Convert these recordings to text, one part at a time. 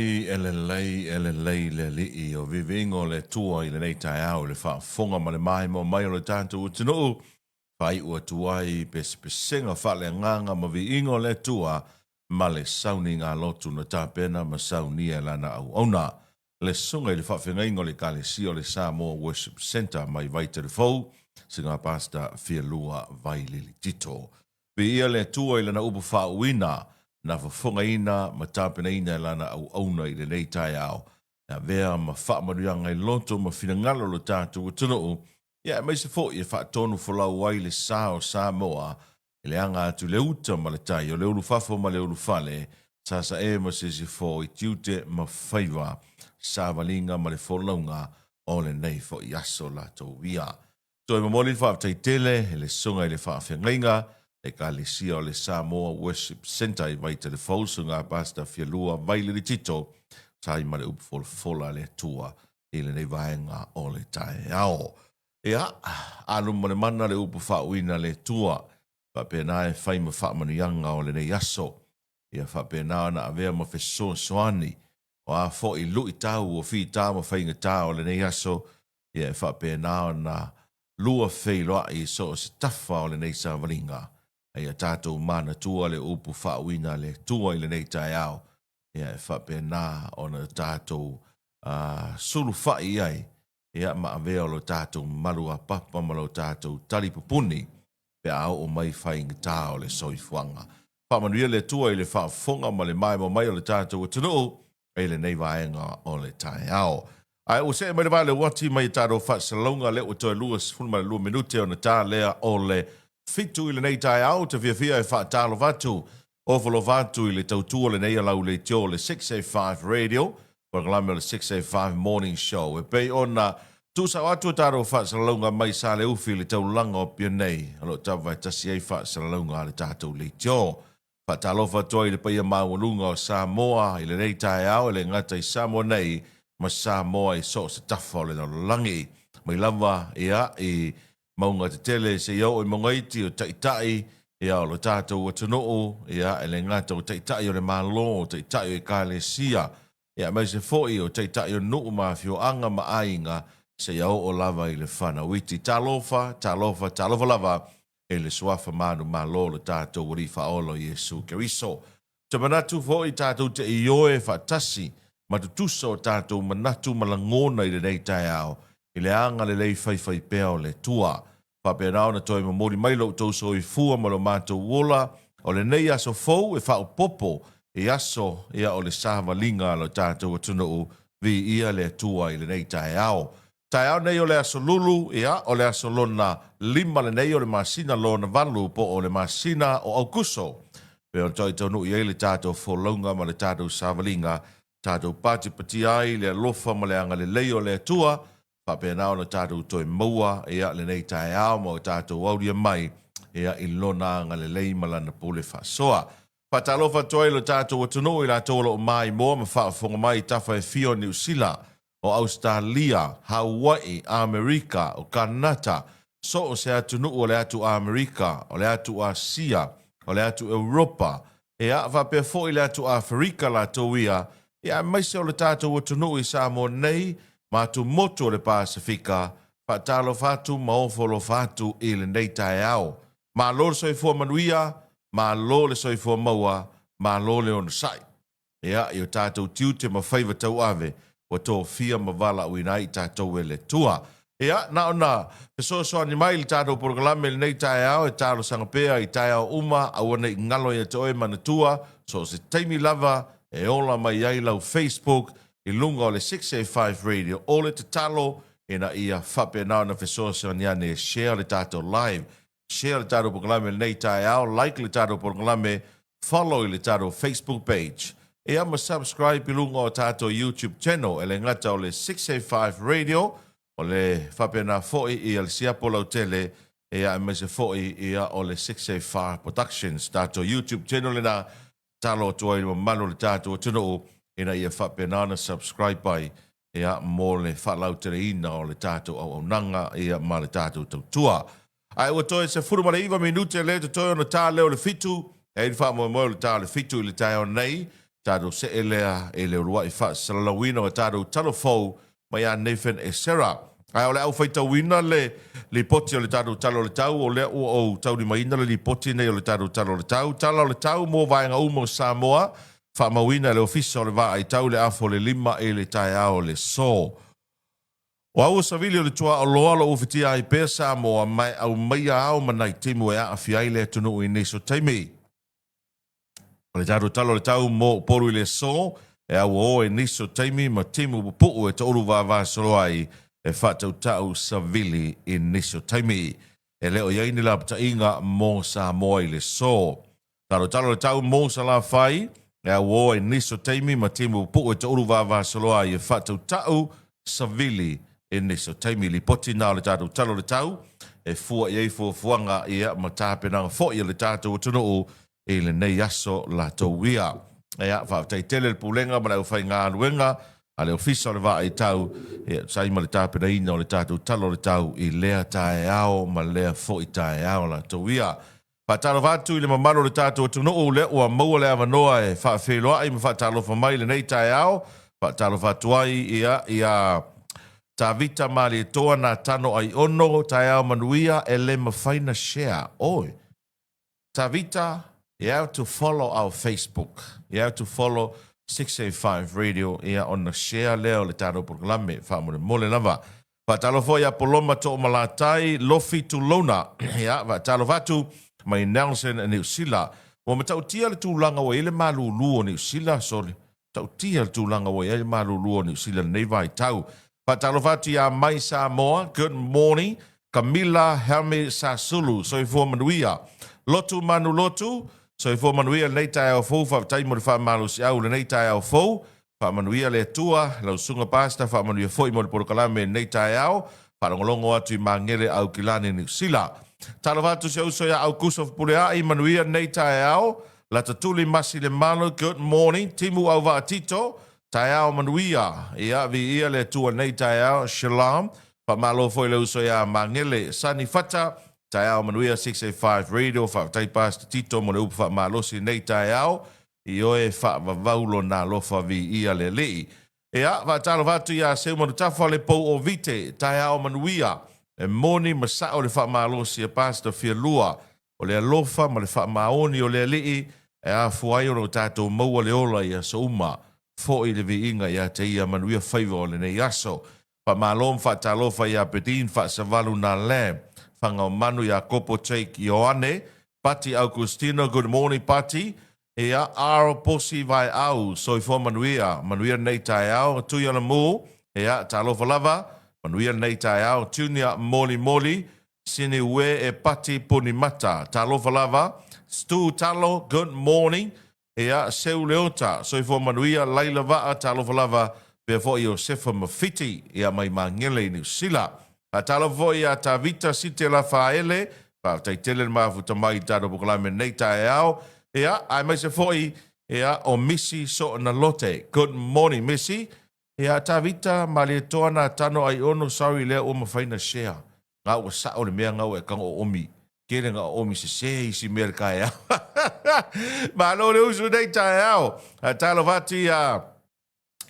E lelei, e lelei le Alii o viviiga o le Atua i lenei taeao i le faafofoga ma le maimoa mai o le tatou atunuu, faaiu atu ai pesepesega faaleagaga ma viiga o le Atua ma le sauniga lotu na tapena ma saunia e lana auauna, le Susuga i le Faafeagaiga o le Ekalesia o le Samoa Worship Centre mai Vaitele-fou, Sina Pastor Fialua Vailili Tito. Viia le Atua i Lana upu faauuina, na fofogaina ma tapenaina e Lana auauna i lenei taeao, e avea ma faamanuiaga i loto ma finagalo o lo tatou atunuu, ia aemaise foi e faatonu folau ai le sa o Samoa i le aga atu i le uta ma le tai, o le ulufafo ma le ulufale, sasae ma sisifo i tiute ma faiva, savaliga ma le folauga o lenei foi aso latou ia. Toe momoli le faafetai tele i le Susuga i le Faafeagaiga Ekalesia o le Samoa Worship Centre i Vaitele-fou, Susuga Pastor Fialua Vailili Tito, sa ai ma le upu folafola a le Atua i lenei vaega o le taeao. Ia, alu ma le mana le upu faauuina a le Atua, faapena e fai ma faamanuiaga o lenei aso. Ia faapena ona avea ma fesoasoani o a foi luitau o fita ma faigata o lenei aso, ia e faapena ona lua feiloai i so o se tafa o lenei savaliga. A ia tatou manatua le upu faauuina a le Atua i lenei taeao, ia e faapena ona tatou sulufai i ai ia ma avea o lo tatou maluapapa ma lo tatou talipupuni pe a oo mai faigata o le soifuaga. Faamanuia le Atua i le faafofoga ma le maimoa mai o le tatou atunuu i lenei vaega o le taeao. Ae ua see mai le vale uati mai i tatou faasalalauga lea ua toe 22 minute ona ta lea o le 7 i lenei taeao. Ou te fiafia e faatalofa atu Ofo atu i le tautua lenei a lau leitio o le 685 Radio, polokalame o le 685 Morning Show. E pei ona tuusao atu a tatou faasalalauga mai Saleufi i le taulaga o Apia nei, o lo o tavaetasi ai faasalalauga a le tatou leitio. Faatalofa atu ai i le paia maualuga o Samoa i lenei taeao e le gata i Samoa nei ma Samoa i so o se tafa o le lalolagi. Mai lava ia i mauga tetele seia oo i mauga iti o taitai ia o lo tatou atunuu, ia e le gata o taitai o le Malo, o taitai o Ekalesia, ia aemaise foi o taitai o nuu ma afioaga ma aiga seia oo lava i le fanau iti. Talofa, talofa, talofa lava i le Suafa manumalo o lo tatou Alii Faaola o Iesu Keriso. Ou te manatu foi tatou te ioe faatasi ma tutusa o tatou manatu ma lagona i lenei taeao i le agalelei faifaipea o le Atua. Faapena ona toe momoli mai lo outou soifua ma lo matou ola o lenei aso fou e faaopoopo i aso ia o le savaliga a lo tatou atunuu. Viia le Atua i lenei taeao. Taeao nei o le aso Lulu, ia, o le aso lona lima lenei o le masina lona valu po o le masina o Aukuso. Pei ona toe taunuu i ai le tatou folauga ma le tatou savaliga, tatou patipatia ai le alofa ma le agalelei o le Atua, faapena ona tatou toe maua ia lenei taeao ma o tatou aulia mai ia i Lona agalelei ma Lana pule faasoa. Faatalofa atu ai lo tatou atunuu i latou o lo o maimoa ma faafofoga mai i tafa e fia o Niu Sila, o Ausetalia, Hauaʻi, Amerika, o Kanata, so o se atunuu o le atu Amerika, o le atu Asia, o le atu Europa, ia, faapea foi le atu Aferika latou ia, ia aemaise o le tatou atunuu i Samoa nei ma atumotu o le Pasefika, faatalofa atu ma ofo alofa atu i lenei taeao. Malo le soifua manuia, malo le soifua maua, malo le onosai. Ia, i o tatou tiute ma faiva tauave, ua tofia ma valaauina ai i tatou e le Atua. Ia, na ona fesoasoani mai i le tatou polokalame i lenei taeao, e talosaga pea i taeao uma, aua ne i galo ia te oe manatua, so o se taimi lava e ola mai ai lau Facebook i luga o le 685 Radio, o le tatalo ina ia faapena ona fesoasoani ane e share le tatou live. Share le tatou polokalame i lenei taeao, like le tatou polokalame, follow i le tatou Facebook page. Ia ma subscribe i luga o tatou YouTube channel e le gata o le 685 Radio, o le faapena foi ia le siapo lautele, ia aemaise foi ia o le 685 Productions, tatou YouTube channel lena, tatalo atu ai i le mamalu o le tatou atunuu ina ia faapena ona subscribe ai ia, mo le faalauteleina o le tatou auaunaga ia, ma le tatou tautua. Ae ua toe 19 minute lea totoe ona ta lea o le 7, e i ai le faamoemoe o le ta o le 7 i le taeao nei. Tatou see lea i le uluai faasalalauina o tatou talo fou mai ia Nathan Esera. Ae o le au faitauina le lipoti o le tatou Tala o le Tau, o lea ua ou taulimaina le lipoti nei o le tatou Tala o le Tau. Tala o le Tau mo vaega uma o Samoa, faamauina e le Ofisa o le Vaai Tau i le afa o le 5 i le taeao o le aso. O aua savili o le tuaoloa o lo o ufitia ai pea Samoa ma e aumaia ao ma nai timu e aafia ai le atunuu i nisi o taimi. O le tatou Tala o le Tau mo Upolu i le aso, e auaoa i nisi o taimi ma timu pupuu e toulu vavasolo ai e faatautau savili i nisi o taimi. E le o i ai ni lapataiga mo Samoa i le aso. Tatou Tala o le Tau mo Salafai, e auaoa i nisi o taimi ma timu pupuu e toulu vavasolo ai e faatautau savili i nisi o taimi. Lipoti na o le tatou Tala o le Tau e fua i ai fuafuaga ia ma tapenaga foi a le tatou atunuu i lenei aso latou ia. Ia, faafetai tele le Pulega ma le aufaigaluega a le Ofisa o le Vaai Tau e tusa ai ma le tapenaina o le tatou Tala o le Tau i lea taeao ma lea foi taeao latou ia. Faatalofa atu i le mamalu o le tatou atunuu lea ua maua le avanoa e faafeiloai ma faatalofa mai i lenei taeao. Faatalofa atu ai ia ia Tavita Malietoa Natano Aiono, taeao manuia e le mafai na share. Oi. Tavita, you have to follow our Facebook. You have to follow 685 Radio ia ona share lea o le tatou polokalame faamolemole lava. Faatalofa foi ia Poloma Toomalatai, Lofi Tulona, ia faatalofa atu mai Nelson Niu Sila. Ua matautia le tulaga ua i ai le malulu o Niu Sila, sole. Matautia le tulaga ua i ai le malulu o Niu Sila i lenei vaitau. Faatalofa atu ia Mai Samoa, good morning. Camila Helmi Sasulu, soifua manuia. Lotu Manu Lotu, soifua manuia lenei taeao fou, faafetai mo le faamalosiau i lenei taeao fou. Faamanuia le Atua, lau susuga Pastor, faamanuia foi mo le polokalame i lenei taeao. Faalogologo atu i Magele Aukilani Niu Sila. Talofa atu si ou uso ia Aukuso Fepuleai, manuia lenei taeao. Latatuli Masi Lemalo, good morning. Timu Auvaa Tito, taeao manuia. Ia, viia le Atua i lenei taeao. Shalom. Faamalo foi le uso ia Magele Sani Fata, taeao manuia 685 Radio. Faafetai Pastor Tito mo le upu faamalosi i lenei taeao. Ioe faavavau lona alofa viia le Alii. Ia, faatalofa atu ia Seumanutafa le pou o Vite, taeao manuia. E moni ma sao le faamalosi a Pastor Fialua, o le alofa ma le faamaoni o le Alii e afua ai ona o tatou maua le ola i aso uma. Foi le viiga ia te ia manuia faiva o lenei aso. Faamalo ma faatalofa ia Bedin Faasavalu Nalem, Fagaomanu Iakopo Jake Ioane, Pati Augustino, good morning Pati, ia R Posi Vaeau, soifua manuia, manuia lenei taeao, Tuialamu, ia talofa lava, manuia lenei taeao, Junior Molimoli, Siniue e Pati Punimata, talofa lava, Stu Talo, good morning, Ia, Seu Leota, soifua manuia, Laila Vaa, talofa lava, pea foi Iosefa Mafiti, ia mai Magele i Niu Sila. Faatalofa foi ia Tavita Site Lafaele, faafetai tele le mafuta mai i tatou polokalame i lenei taeao. Ia, aemaise foi ia o Misi Soonalote. Good morning Misi. Ia Tavita, Malietoa, Natano, Aiono, sorry lea ua mafai na share. Nga ua sao le mea nga ua e tago oomi. Tele nga oomi sese isi mea i le taeao. Malo le usu nei taeao. Talofa atu ia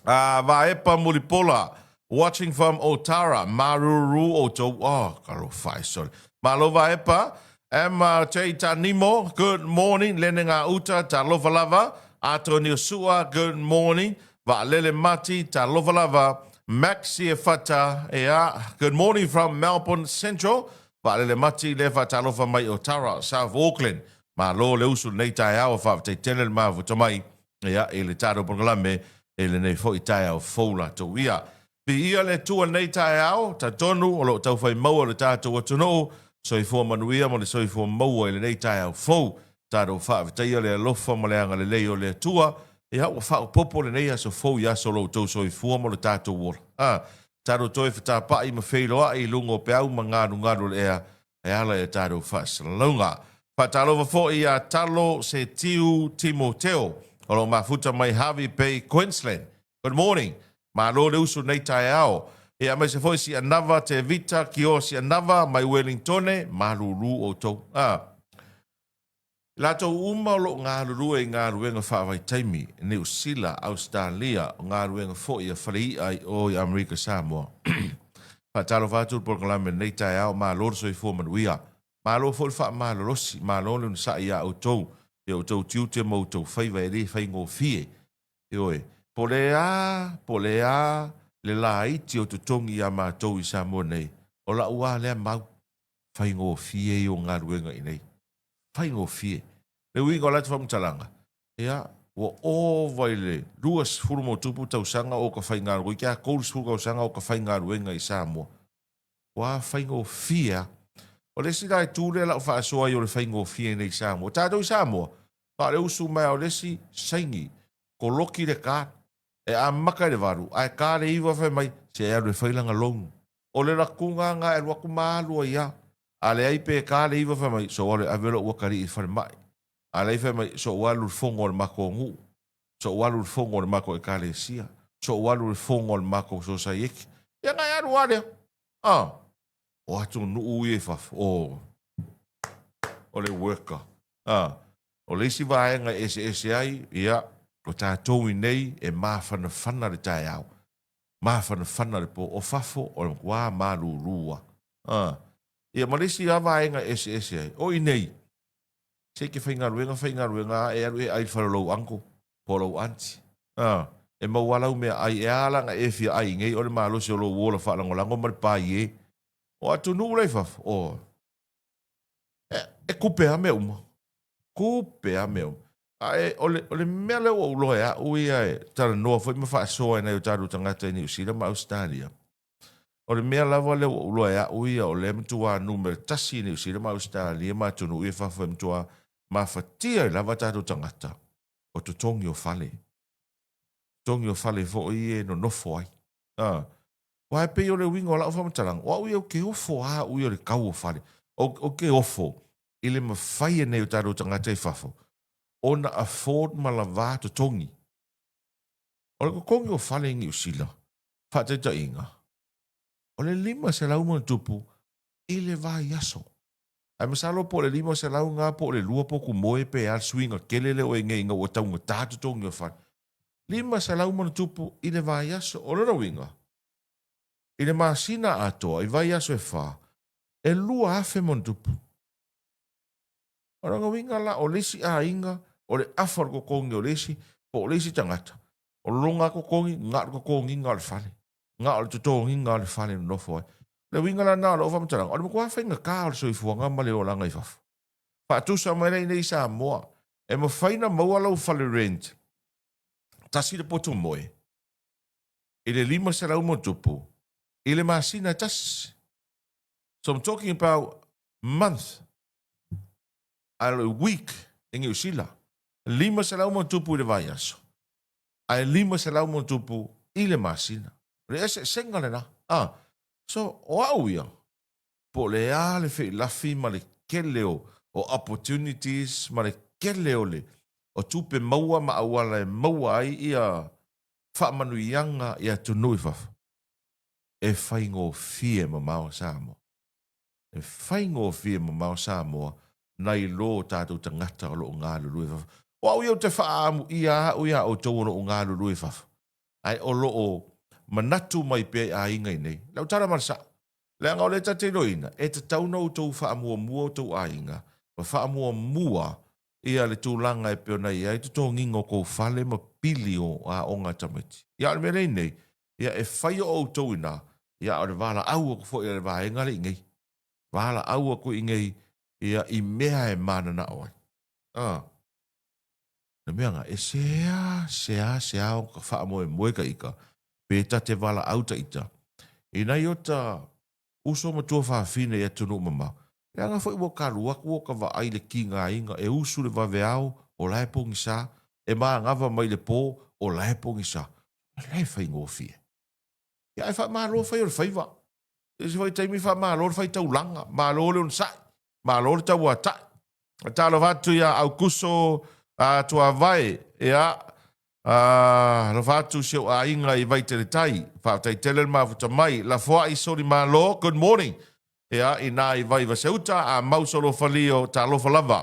Vaepa Mulipola, watching from Otara, maruru outou. Oh, talofa e sole. Malo Vaepa. Emma J. Tanimo, good morning. Lene Nga Uta, talofa lava. Antonio Sua, good morning. Vaalele Mati, talofa lava. Max Siefata, ea, good morning from Melbourne Central. Vaalele Mati, lea faatalofa mai Otara, South Auckland. Malo le usu lenei taeao, faafetai tele le mafuta mai ia, i le tatou polokalame i lenei foi taeao fou latou ia. Viia le Atua i lenei taeao, talitonu o lo o taufai maua le tatou atunuu, soifua manuia ma le soifua maua i lenei taeao fou. Tatou faafetaia le alofa ma le agalelei o le Atua, ia ua faaopoopo lenei aso fou i aso o lo outou soifua ma lo tatou ola. A, tatou toe fetapa'i ma feiloa'i i luga o peau ma galugalu o le ea e ala i a tatou faasalalauga. Faatalofa foi ia Talo Setiu Timoteo o lo o mafuta mai Hervey Bay, Queensland. Good morning. Malo le usu nei taeao. Ia aemaise foi Sianava Tevita Kioa Sianava mai Wellingtone, malulu outou. A. Latou uma o lo o galulue i galuega faavaitaimi i Niu Sila, Ausetalia, o galuega foi a fale i'a i o i Amerika Samoa. Faatalofa atu le polokalame i lenei taeao, malo le soifua manuia. Malo foi le faamalolosi, malo le onosai ia outou i outou tiute ma outou faiva e le faigofie. Ioe, po o le a, po o le a le laiti o totogi ia matou i Samoa nei, o la'u a lea mau, faigofie ia o galuega i nei. Faigofie. Le uiga o la ta faamatalaga, ia, ua ova i le 20 ma tupu tausaga o ka faigaluega, toeitiiti a 30 tausaga o ka faigaluega i Samoa. Ua faigofie a. O le isi la itu lea o lau faasoa ai o le faigofie nei i Samoa. Tatou i Samoa, na o le usu mai lava o le isi saini, koloki le card, e amata i le 8, ae ta le 9 fai mai, se e alu e fai lana loan. O le latuga lena e alu atu ma alu ai lava. A leai pe ta le 9 fai mai, se ou alu e ave lou atalii i le falemai. A leai fai mai, se ou alu i le fono a le matou nuu, se ou alu i le fono a le matou ekalesia, se ou alu i le fono a le matou sosaiete. Ia ona e alu lava lea. A! O atunuu ia i fafo, o, o le worker. A! O le isi vaega e eseese ai, ia, o tatou i nei e mafanafana le taeao, mafanafana le po. O fafo, o le matua malulu lava. A! Ia ma le isi lava vaega e eseese ai, o i nei, se i te faigaluega, faigaluega lava, e alu e ai i le fale o lou uncle po o lou aunty. A! E maua lava lau meaai, e a la ona e fia ai i nei o le malosi o lou ola faalagolago ma le paie. O atunuu la i fafo, o, e, e kupe lava mea uma. Kupe lava mea uma. Ae o le, o le mea lea ua ou iloa e au ia e talanoa foi ma faasoa i nai o tatou tagata i Niu Sila ma Ausetalia, o le mea lava lea ua ou iloa e au ia o lea e matua numera tasi i Niu Sila ma Ausetalia ma atunuu ia i fafo e matua mafatia ai lava tatou tagata, o totogi o fale. Totogi o fale foi ia e nonofo ai. A. Aua e pei o le uiga o lau faamatalaga, o au ia ou te ofo lava au ia i le tau o fale. Ou te ofo i le mafai e nai o tatou tagata i fafo ona afford ma lavā totogi. O le totogi o fale i Niu Sila, faataitaiga, o le 500 ma ona tupu i le vaiaso. Ae masalo po o le 500 na po o le lua potu moe pe a le suiga tele lea ua i ai nei ina ua taugata totogi o fale. 500 ma ona tupu i le vaiaso. O lona uiga, i le masina atoa, i vaiaso e fa, e 2,000 ma ona tupu. O lona uiga la, o le isi aiga, o le afa o le totogi o le isi, po o le isi tagata, o lona totogi, na o le totogiga o le fale. Na o le totogiga o le fale e nonofo ai. O le uiga la lena o lau faamatalaga, o le matua faigata o le soifuaga ma le olaga i fafo. Faatusa mai la i inei i Samoa, e mafai ona maua lau fale rent, tasi le potu moe, i le 500 ma tupu i le masina e tasi. So I'm talking about month, a o le week i Niu Sila, 500 ma tupu i le vaiaso, ae 500 ma tupu i le masina. O le eseesega lena. Ah, so o au ia, po o le a le feilafi ma le tele o, o opportunities ma le tele o le o tupe maua ma auala e maua ai ia faamanuiaga i atunuu i fafo, e faigofie mamao Samoa. E faigofie mamao Samoa nai lo tatou tagata o lo o galulue i fafo. O au ia ou te faaamuia au iā outou o lo o galulue i fafo, ae o lo o manatu mai pea i aiga i nei. Lau tala ma le sao, leaga o lea ta te iloaina, e tatau ona outou faamuamua outou aiga ma faamuamua ia le tulaga e pei ona i ai totogiga o tou fale ma pili o aoga a tamaiti. Ia a o le mea lea i nei, ia e fai o outou i ina, ia a o le valaau atu foi a le vaega lea i nei. Valaau atu i nei ia i mea e mananao ai. A. Le mea na, e sea, sea, sea o ka faamoemoe ka ita, pe ta te valaau ta ita, i nai o ta uso ma tuafafine i atunuu mamao, leaga foi ua ka alu atu o ka vaai i le tigaina, e usu le vaveao, o la e pogisa, e manava mai le po, o la e pogisa. O la e faigofie. Ia ae faamalo fai o le faiva. I isi foi taimi faamalo le faitaulaga, malo le onosai, malo le tauatai. Talofa atu ia Aukuso Tuavae, ia, alofa atu si ou aiga i Vaiteletai. Faafetai tele le mafuta mai. Lafoai Solimalo, good morning. Ia, ina i Vaivaseuta, a mau Solofalio, talofa lava.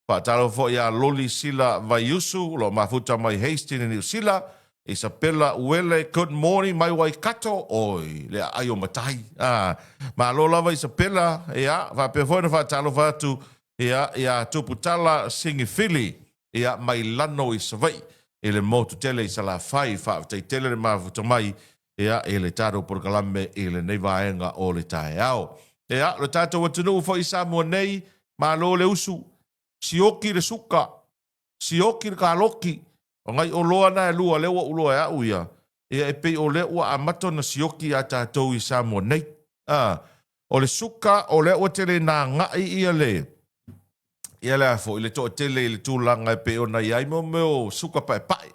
Faatalofa foi ia Loli Sila Vaiusu, o lo o mafuta mai Hastings i Niu Sila. Isapela Uele, good morning mai Waikato. Oi, le aai o matai. Ah, malo lava Isapela, ia, faapea foi ona faatalofa atu ia, ia Tuputala Singifili, ia, mai Lano i Savaii, i le motu tele i Salafai. Faafetai tele le mafuta mai, ia, i le tatou polokalame i lenei vaega o le taeao. Ia, lo tatou atunuu foi i Samoa nei, malo le usu, sioki le suka, sioki le kaloki, o nai oloa na e lua lea ua ou iloa e au ia, ia e pei o lea ua amata ona sioki ia tatou i Samoa nei. A, o le suka, o lea ua tele ina agai ia le, ia le a foi, le toatele i le tulaga e pei ona i ai mo mea o suka paepae.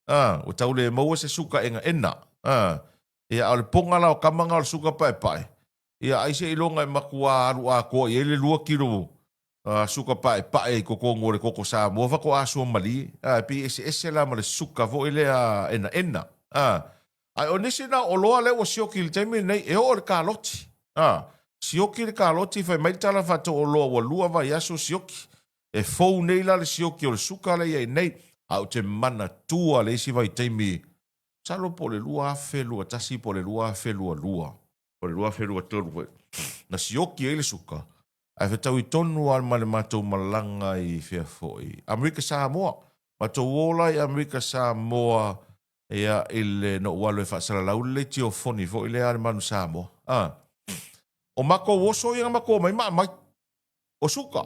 A, ua tau le maua se suka enaena. A, ia a o le poga la o kama na o le suka paepae, ia ai seiloga e matua alu atoa i ai le 2 kilo suka paepae i totonu o le koko Samoa faatoa sua malie. A, e pei e eseese la ma le suka foi lea enaena. A, ae o nisi na o oloa lea ua sioki i le taimi lenei, e oo i le kaloti. A, sioki le kaloti, fai mai le tala faatauoloa ua 2 vaiaso sioki. E fou nei la le sioki o le suka lea e i ai nei, ae ou te manatua le isi vaitaimi, masalo po o le 2021 po o le 2022, po o le 2023 foi, na sioki ai le suka, ae fetaui tonu lava ma le matou malaga i fea foi, Amerika Samoa. Matou o la i Amerika Samoa, ia, i le, na ou alu e faasalalau le leitiofoni foi lea a le Manu Samoa. A. O matou oso ia na matou omai ma aumai. O suka,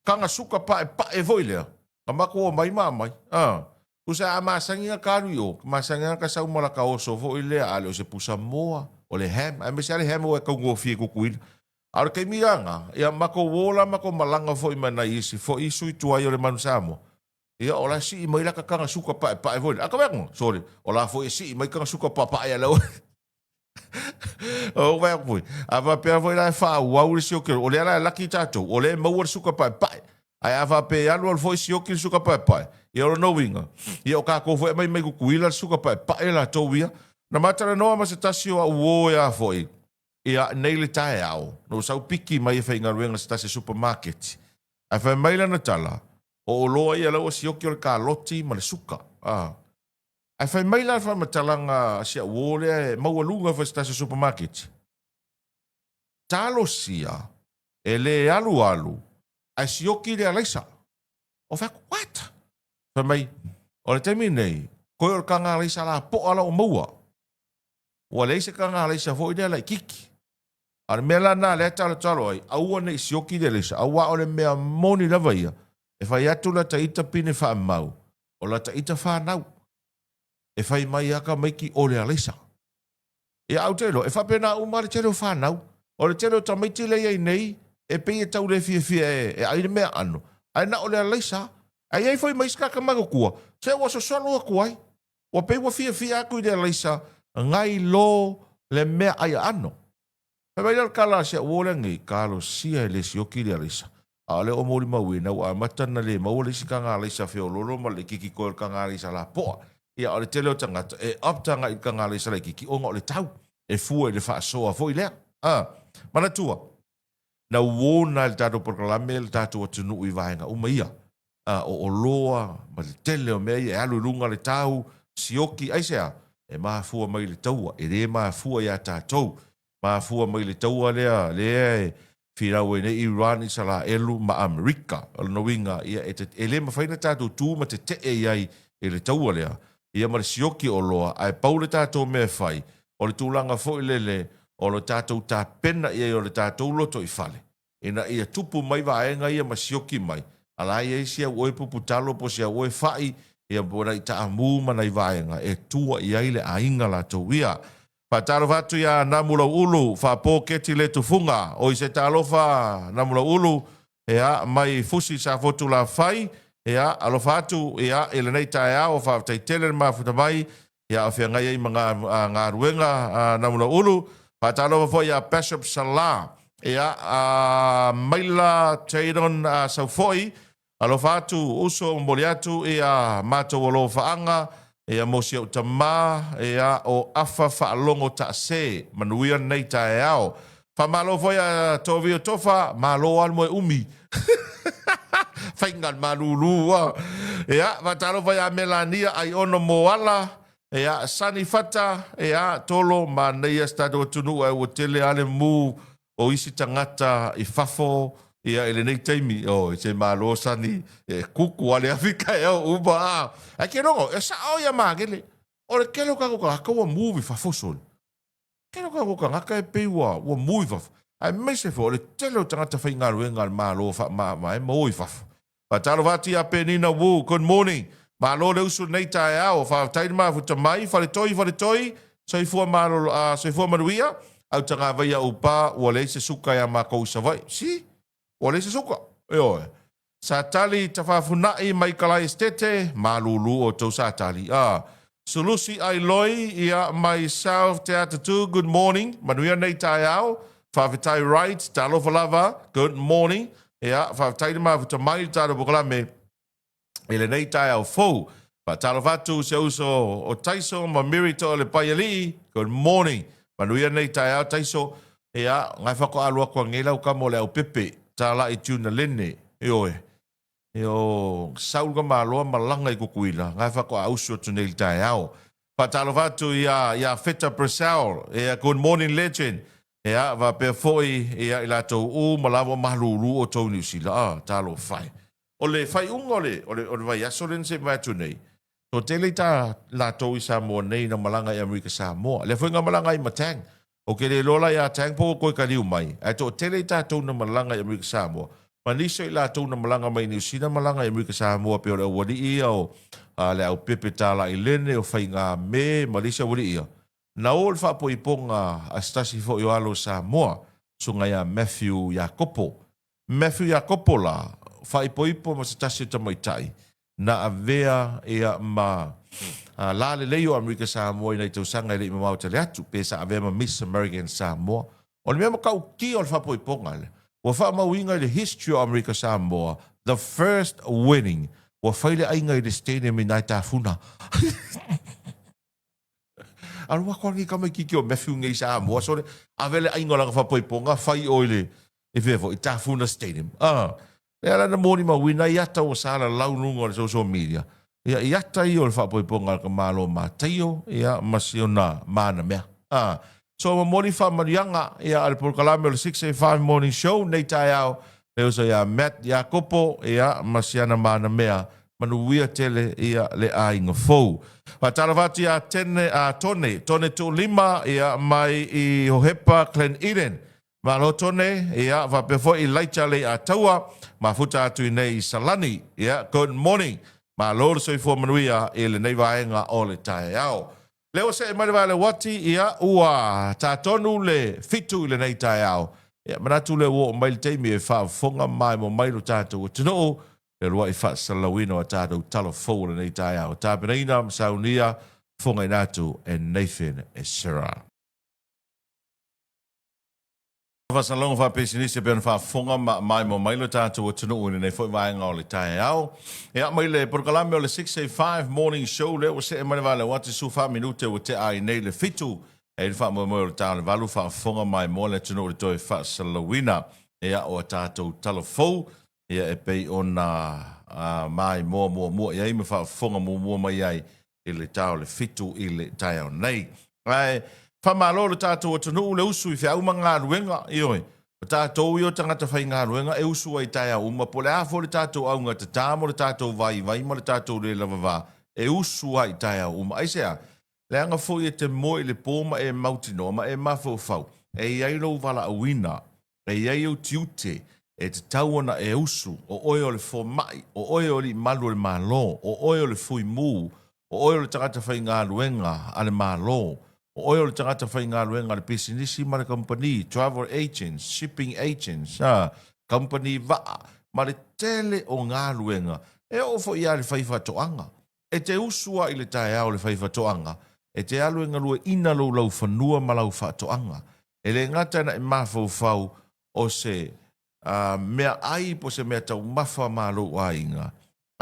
kaga suka paepae foi lea, na matou omai ma aumai. A, tusa a masani na ka alu i o, masani na ka sau ma laka oso foi lea, a le o se pusa moa, o le ham, aemaise lava le ham ua e taugofie i Tutuila. A o le taimi la lena, ia matou o la matou malaga foi ma nai isi foi sui tuai o le Manu Samoa, ia o la e sii mai laka kaga suka paepae foi lea. A ka mea atu, sole, o la foi e sii mai kaga suka paepae a le O wai aku foi. A faapea foi la e faaauau le sioki, o lea la e laki tatou, o lea e maua le suka paepae. Ae a faapea e alu alu foi sioki le suka paepae, ia o lona uiga, ia o tatou foi e aumai mai Tutuila le suka paepae latou ia. Na ma talanoa ma se tasi o au uo ea foi, ia nei le taeao, na ou sau piki mai e faigaluega se tasi o supamaketi. Ae fai mai lana tala, o oloa ia la ua sioki o le kaloti ma le suka. A. Ae fai mai la le faamatalaga a si au uo lea e maualuga foi i se tasi o supamaketi, Talosia e le alualu ae sioki le alaisa. Ou fai atu, what? Fai mai, o le taimi lenei, koe o le kaga alaisa lapoa la ua maua. Ua leai se kaga alaisa foi lea laitiiti. A o le mea la lena lea e talotalo ai, aua ne i sioki le alaisa, aua o le mea moni lava ia, e fai atu lata ita pine faamau, o lata ita fanau, e fai mai lava tamaiti o le alaisa. Ia, ae ou te iloa, e faapena uma lava le tele o fanau. O le tele o tamaiti lea e i ai nei, e pei e tau le fiafia e ai le meaano, ae na o le alaisa lava. Ae i ai foi ma isi tagata matutua, se ua sosolo atu ai, ua pei ua fiafia atu i le alaisa nai lo le mea ai aano. Fai mai lea o le tala a si au uo lea nei, talosia e le sioki le alaisa. A o lea ua molimauina ua amata ona le maua le isi taga alaisa feoloolo ma le laitiiti koe o le taga alaisa lapoa. Ia, o le tele o tagata e opt agai i le taga alaisa laitiiti ona o le tau e fua i le faasoa foi lea. A, manatua, na uona e le tatou polokalame le tatou atunuu i vaega uma ia. A, o oloa ma le tele o mea ia e alu i luga le tau, sioki, aisea? E mafua mai i le taua, e le mafua iā tatou. Mafua mai i le taua lea, lea e finau ai nei Iran, Isaraelu ma Amerika. O lona uiga, ia e, e le mafai ona tatou tu ma tetee i ai i le taua lea, ia ma le sioki o oloa, ae pau le tatou mea e fai, o le tulaga foi lele o le tatou tapena i ai o le tatou lotoifale, ina ia tupu mai vaega ia ma sioki mai, a la e i ai si au oe puputalo po o si au oe fa'i, ia po o nai taamu ma nai vaega e tua i ai le aiga latou ia. Faatalofa atu iā Namulau'ulu Faapo Keti Letufuga, oi se talofa Namulau'ulu, ia, mai Fusi Safotu Lafai, ia, alofa atu, ia, i lenei taeao, faafetai tele le mafuta mai, ia, o feagai ai ma galuega a Namulau'ulu. Faatalofa foi iā Bishop Sala, ia, Maila Jadon Saufoi, Alofa atu uso, momoli atu ia matou alofaaga ia mo si ou tama ia o Afa Faalogo Taase. Manuia lenei taeao. Faamalo foi a Tovio Tofa, malo lava le moe umi. Faiga le malulu a. Ia, faatalofa ia Melania Aiono Moala, ia, Sani Fata, ia, Tolo, manaia si tatou atunuu ae ua tele lava le mu o isi tagata i fafo ia i lenei taimi. Oi, se malo Sani, e kuku lava le afi taeao uma a. Ae ke logo, e sao ia Magele. O le tele o tatou tagata ua move i fafo sole. Tele o tatou tagata e pei ua ua move i fafo. Aemaise foi o le tele o tagata faigaluega a le Malo faamavae ma o i fafo. Faatalofa atu ia Penina Wu, good morning. Malo le usu i lenei taeao. Faafetai le mafuta mai. Faletoi, faletoi, soifua malolo, soifua manuia. Autagavaia Upa, ua leai se suka ia makou i Savaii. Si, ua leai se suka. Ioe. Satali Tafafunai mai Kalai Estete, malulu outou Satali. Sulusi Ailoi, ia, mai South Te Atatu, good morning. Manuia nei taeao. Faafetai Wright, talofa lava, good morning. Ia, faafetai le mafuta mai le tatou polokalame i lenei taeao fou. Faatalofa atu si ou uso o Taiso ma Miri Toalepaialii, good morning. Manuia nei taeao Taiso. Ia, ngai faatoa alu atu anei lau tama o le aupepe, talai tuna lene, ioe. Io, sau le tamaloa malaga i Tutuila, ngai faatoa usu atu nei i le taeao. Faatalofa atu ia, ia Feta Brazil, ia, good morning legend. Ia, faapea foi ia i latou uma lava o malulu outou i Niu Sila. Ah, talofa e. O le faaiuga o le, o le, o le vaiaso lea na se i mavae atu nei, toatele i ta latou i Samoa nei na malaga i Amerika Samoa. Lea foi na malaga ai ma Tang. Ou te le iloa la ia Tang po ua toe taliu mai, ae toatele i tatou na malaga i Amerika Samoa, ma nisi o i latou na malaga mai Niu Sila malaga i Amerika Samoa pei o le aualii ia o le Aupepe Talailene, o Faigame ma le isi aualii ia. Na o le faapoipoga a se tasi foi o alo o Samoa, susuga ia Matthew Iakopo. Matthew Iakopo la, faaipoipo ma se tasi o tamaitai na avea ia ma la lelei o Amerika Samoa i nai tausaga e le i mamao tele atu, pe sa avea ma Miss American Samoa. O le mea matautia o le faapoipoga lea, ua faamauina i le history o Amerika Samoa, the first wedding ua fai le aiga i le stadium i nai tafuna. Alu atu nei tamaititi o Matthew nei i Samoa, sole, ave le aiga o lana faapoipoga, fai o i le, e fea foi, Tafuna Stadium. Ah, lea la na molimauina i ata ua salalau luga o le social media. Ia, i ata ia o le faapoipoga a le tamaloa Mataio, ia, ma si ona mana mea. Ah, so momoli faamanuiaga, ia, a le polokalame o le 685 Morning Show, nei taeao, le uso ia Matt Iakopo, ia, ma si ana mana mea, manuia tele ia le aiga fou. Faatalofa atu ia Tene, a Tone, Tone Tuulima, ia, mai i Hohepa, Glen Eden. Malo Tone, ia, faapea foi Laita Leiataua, mafuta atu i nei i Salani. Ia, good morning. Malo le soifua manuia i lenei vaega o le taeao. Lea ua see mai le vae uati, ia, ua tatonu le 7 i lenei taeao. Ia, manatu lea ua oo mai le taimi e faafofoga maimoa mai lo tatou atunuu, le uluai faasalalauina o tatou tala fou o lenei taeao. Tapenaina ma saunia fofogaina atu e Nathan Esera. Faasalalauga faapisinisi e pei ona faafofoga ma maimoa mai lo tatou atunuu i lenei foi vaega o le taeao. Ia, mai le polokalame o le 685 Morning Show lea ua see mai le vale ati 14 minute ua tea ai nei le 7. E le faamoemoe o le ta o le 8 faafofoga maimoa le atunuu i le toe faasalalauina. Ia, o a tatou tala fou, ia e pei ona maimoa muamua i ai ma faafofoga muamua mai ai i le ta o le 7 i le taeao nei. Ae faamalo le tatou atunuu le usu i feau ma galuega, ioe, o tatou ia o tagata faigaluega e usu ai i taeao uma, po o le a foi le tatou augatata ma le tatou vaivai ma le tatou le lavava, e usu lava i taeao uma. Aisea? Leaga foi e te moe i le po ma e mautinoa ma e mafaufau e i ai lou valaauina, e i ai ou tiute e tatau ona e usu, o oe o le fomai, o oe o alii malu o le Malo, o oe o le fuimu, o oe o le tagata faigaluega a le Malo, o oe o le tagata faigaluega a le pisinisi ma le kamupani, travel agents, shipping agents, kamupani vaa, ma le tele o galuega, e oo foi lava i le faifaatoaga. E te usu lava i le taeao i le faifaatoaga, e te alu e galueaiina lou laufanua ma lau faatoaga. E le gata ina e mafaufau o se meaai po o se mea taumafa ma lou aiga,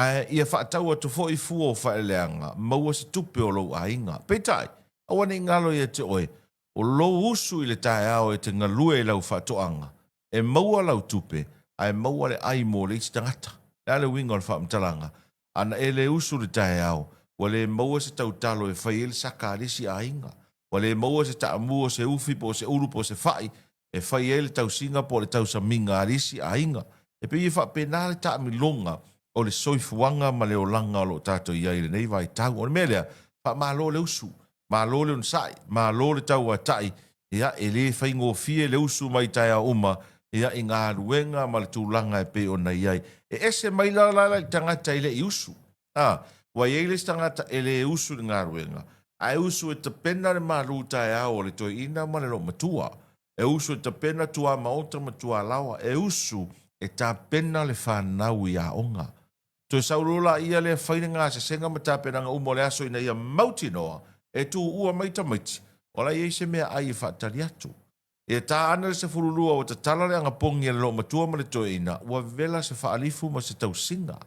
ae ia faatau atu foi fua o faaeleeleaga, maua se tupe o lou aiga. Peitai, aua ne i galo ia te oe, o lou usu i le taeao e te galue i lau faatoaga, e maua lau tupe, ae maua le ai mo le isi tagata. Le a le uiga o le faamatalaga? Ana e le usu i le taeao, ua le maua se tautalo e fai ai le saka a le isi aiga. Ua le maua se taamu o se ufi po o se ulu po o se fai e fai ai le tausiga po o le tausamiga a le isi aiga. E pei e faapena le taamiloga o le soifuaga ma le olaga o lo o tatou i ai i lenei vaitau. O le mea lea, faamalo le usu, malo le onosai, malo le tauatai, ia, e le faigofie le usu mai taeao uma, ia, i galuega ma le tulaga e pei ona i ai. E ese mai la la i le tagata e le i usu. A, ua i ai le isi tagata e le usu i le galuega, ae usu e tapena le malu taeao o le toeaina ma le loomatua. E usu e tapena tuamaota ma tualaoa. E usu e tapena le fanau i aoga. Toe sau loa laia lea fai le gasesega ma tapenaga uma o le aso ina ia mautinoa e tuua mai tamaiti o la e i ai se meaai e faatali atu. Ia ta ane le 12 ua tatala le agapogi a le loomatua ma le toeaina, ua vela se faalifu ma se tausiga.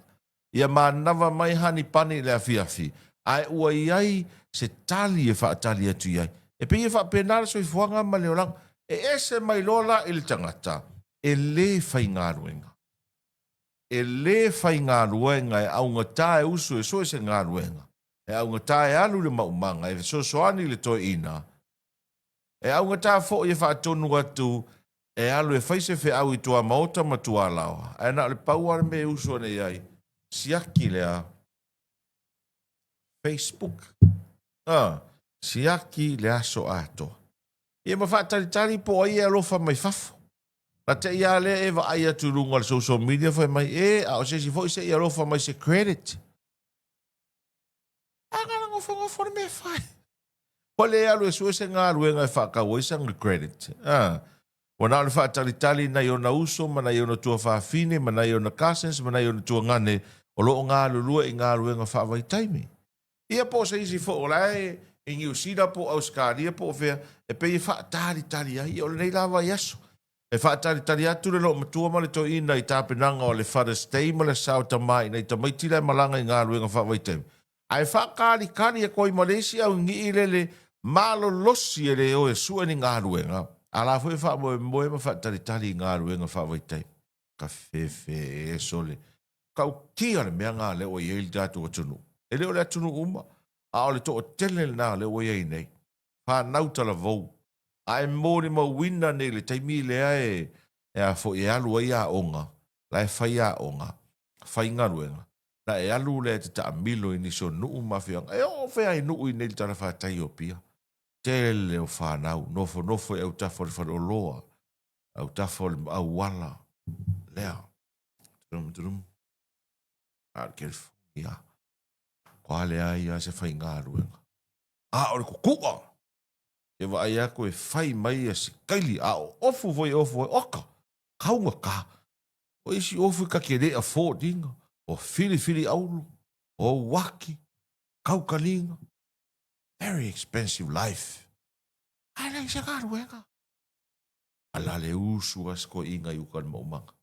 Ia manava mai hanipani i le afiafi, ae ua i ai se tali e faatali atu i ai. E pei e faapena le soifuaga ma le olaga. E ese mai loa la i le tagata e le faigaluega. E le faigaluega e augata e usu e sue se galuega, e augata e alu i le maumaga e fesoasoani i le toeaina, e augata foi e faatonu atu e alu e fai se feau i tuamaota ma tualaoa, ae na o le pau lava le mea e usu ane i ai, siaki le a? Facebook. A, siaki le aso atoa. Ia ma faatalitali po o ai e alofa mai fafo. Na te i lava lea e vaai atu i luga o le social media fai mai, e, a o se isi foi se i alofa mai se credit. A na o le nofonofo le mea e fai. Ua le alu e sue se galuega e faatau ai sana credit. A, ua na o le faatalitali i nai ona uso ma nai ona tuafafine ma nai ona cousins ma nai ona tuagane o lo o galulue i galuega faavaitaimi. Ia po o se isi foi o la e i Niu Sila po o Ausetalia po o fea, e pei e faatalitali ai. Ia o lenei la vaiaso, e faatalitali atu le loomatua ma le toeaina i tapenaga o le Father's Day ma le Sao Tama i nai tamaiti la e malaga i galuega faavaitaimi, ae faatalitali atu ai ma le isi aunii lele malolosi e le o e sue ni galuega, a la foi e faamoemoe ma faatalitali i galuega faavaitaimi. Ka fefe e sole. Tautia le mea lena lea ua i ai le tatou atunuu. E le o le atunuu uma, a o le toatele lena lea ua i ai nei. Fanau talavou. A e molimauina nei i le taimi lea e, e a foi e alu ai aoga, la e fai aoga, fai galuega, na e alu lea e te taamilo i nisi o nuu ma afioaga. E oo fea i nuu i nei i le talafatai o Apia. Tele o fanau, nofonofo i autafa o le faleoloa, autafa o le auala, lea. Tudum, tudum. A o le telefoni lava. Ua leai lava se faigaluega. A o le kukua! Ke vaai atu e fai mai ia se kaili, a o ofu foi e ofu ai, oka, kaugata. O isi ofu ta te le afford ina, o filifili auro, o uaki, kaukaliga. Very expensive life. Ae leai se galuega. A la le usu a se toeaina i uka i le maumaga.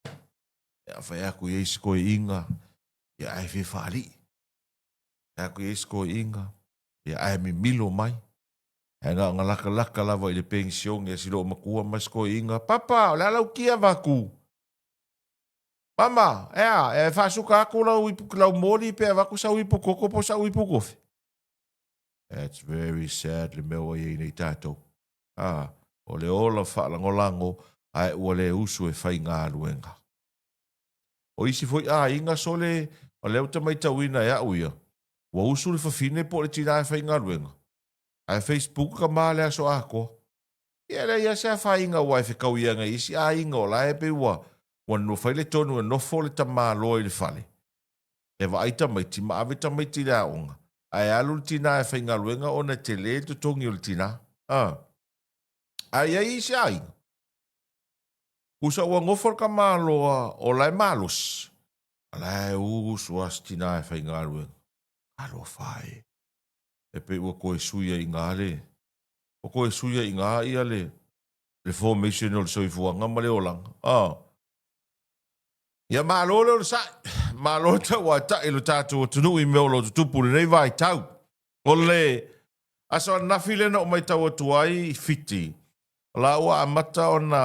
E a fai atu i ai se toeaina, ia ae fia faalii. Fai atu i ai se toeaina, ia ae mimilo mai. Ae na ona latalata lava i le penisione a si loomatua ma si toeaina, Papa, o le a lau ti avatu? Mama, e a, e faasuka atu lau, ipu, lau moli pe avatu sau ipu koko po sau ipu kofi? That's very sad le mea ua i ai nei tatou. A, o le ola faalagolago ae ua le usu e faigaluega. O isi foi aiga sole, o lea ou te matauina e au ia, ua usu le fafine po o le tina e faigaluega, ae facebook tama le aso atoa. Ia e leai lava se afaina aua e fetaui ana i isi aiga o la e pei ua ua fai le tonu e nofo le tamaloa i le fale e vaai tamaiti ma ave tamaiti i le aoga, ae alu le tina e faigaluega ona e tele le totogi o le tina. A. Ae i ai isi aiga, Usa ua nofo le tamaloa o la e malosi, a la e usu lava si tina e faigaluega. Alofa e. E pei ua toe sui ai i ina le, ua toe sui ai i ina ia le, le formation o le soifuaga ma le olaga. Ah. Ia malo le onosai, malo le tauatai i lo tatou atunuu i mea o lo o tutupu i lenei vaitau. O le aso ananafi lea na ou matau atu ai i Fiti, o la ua amata ona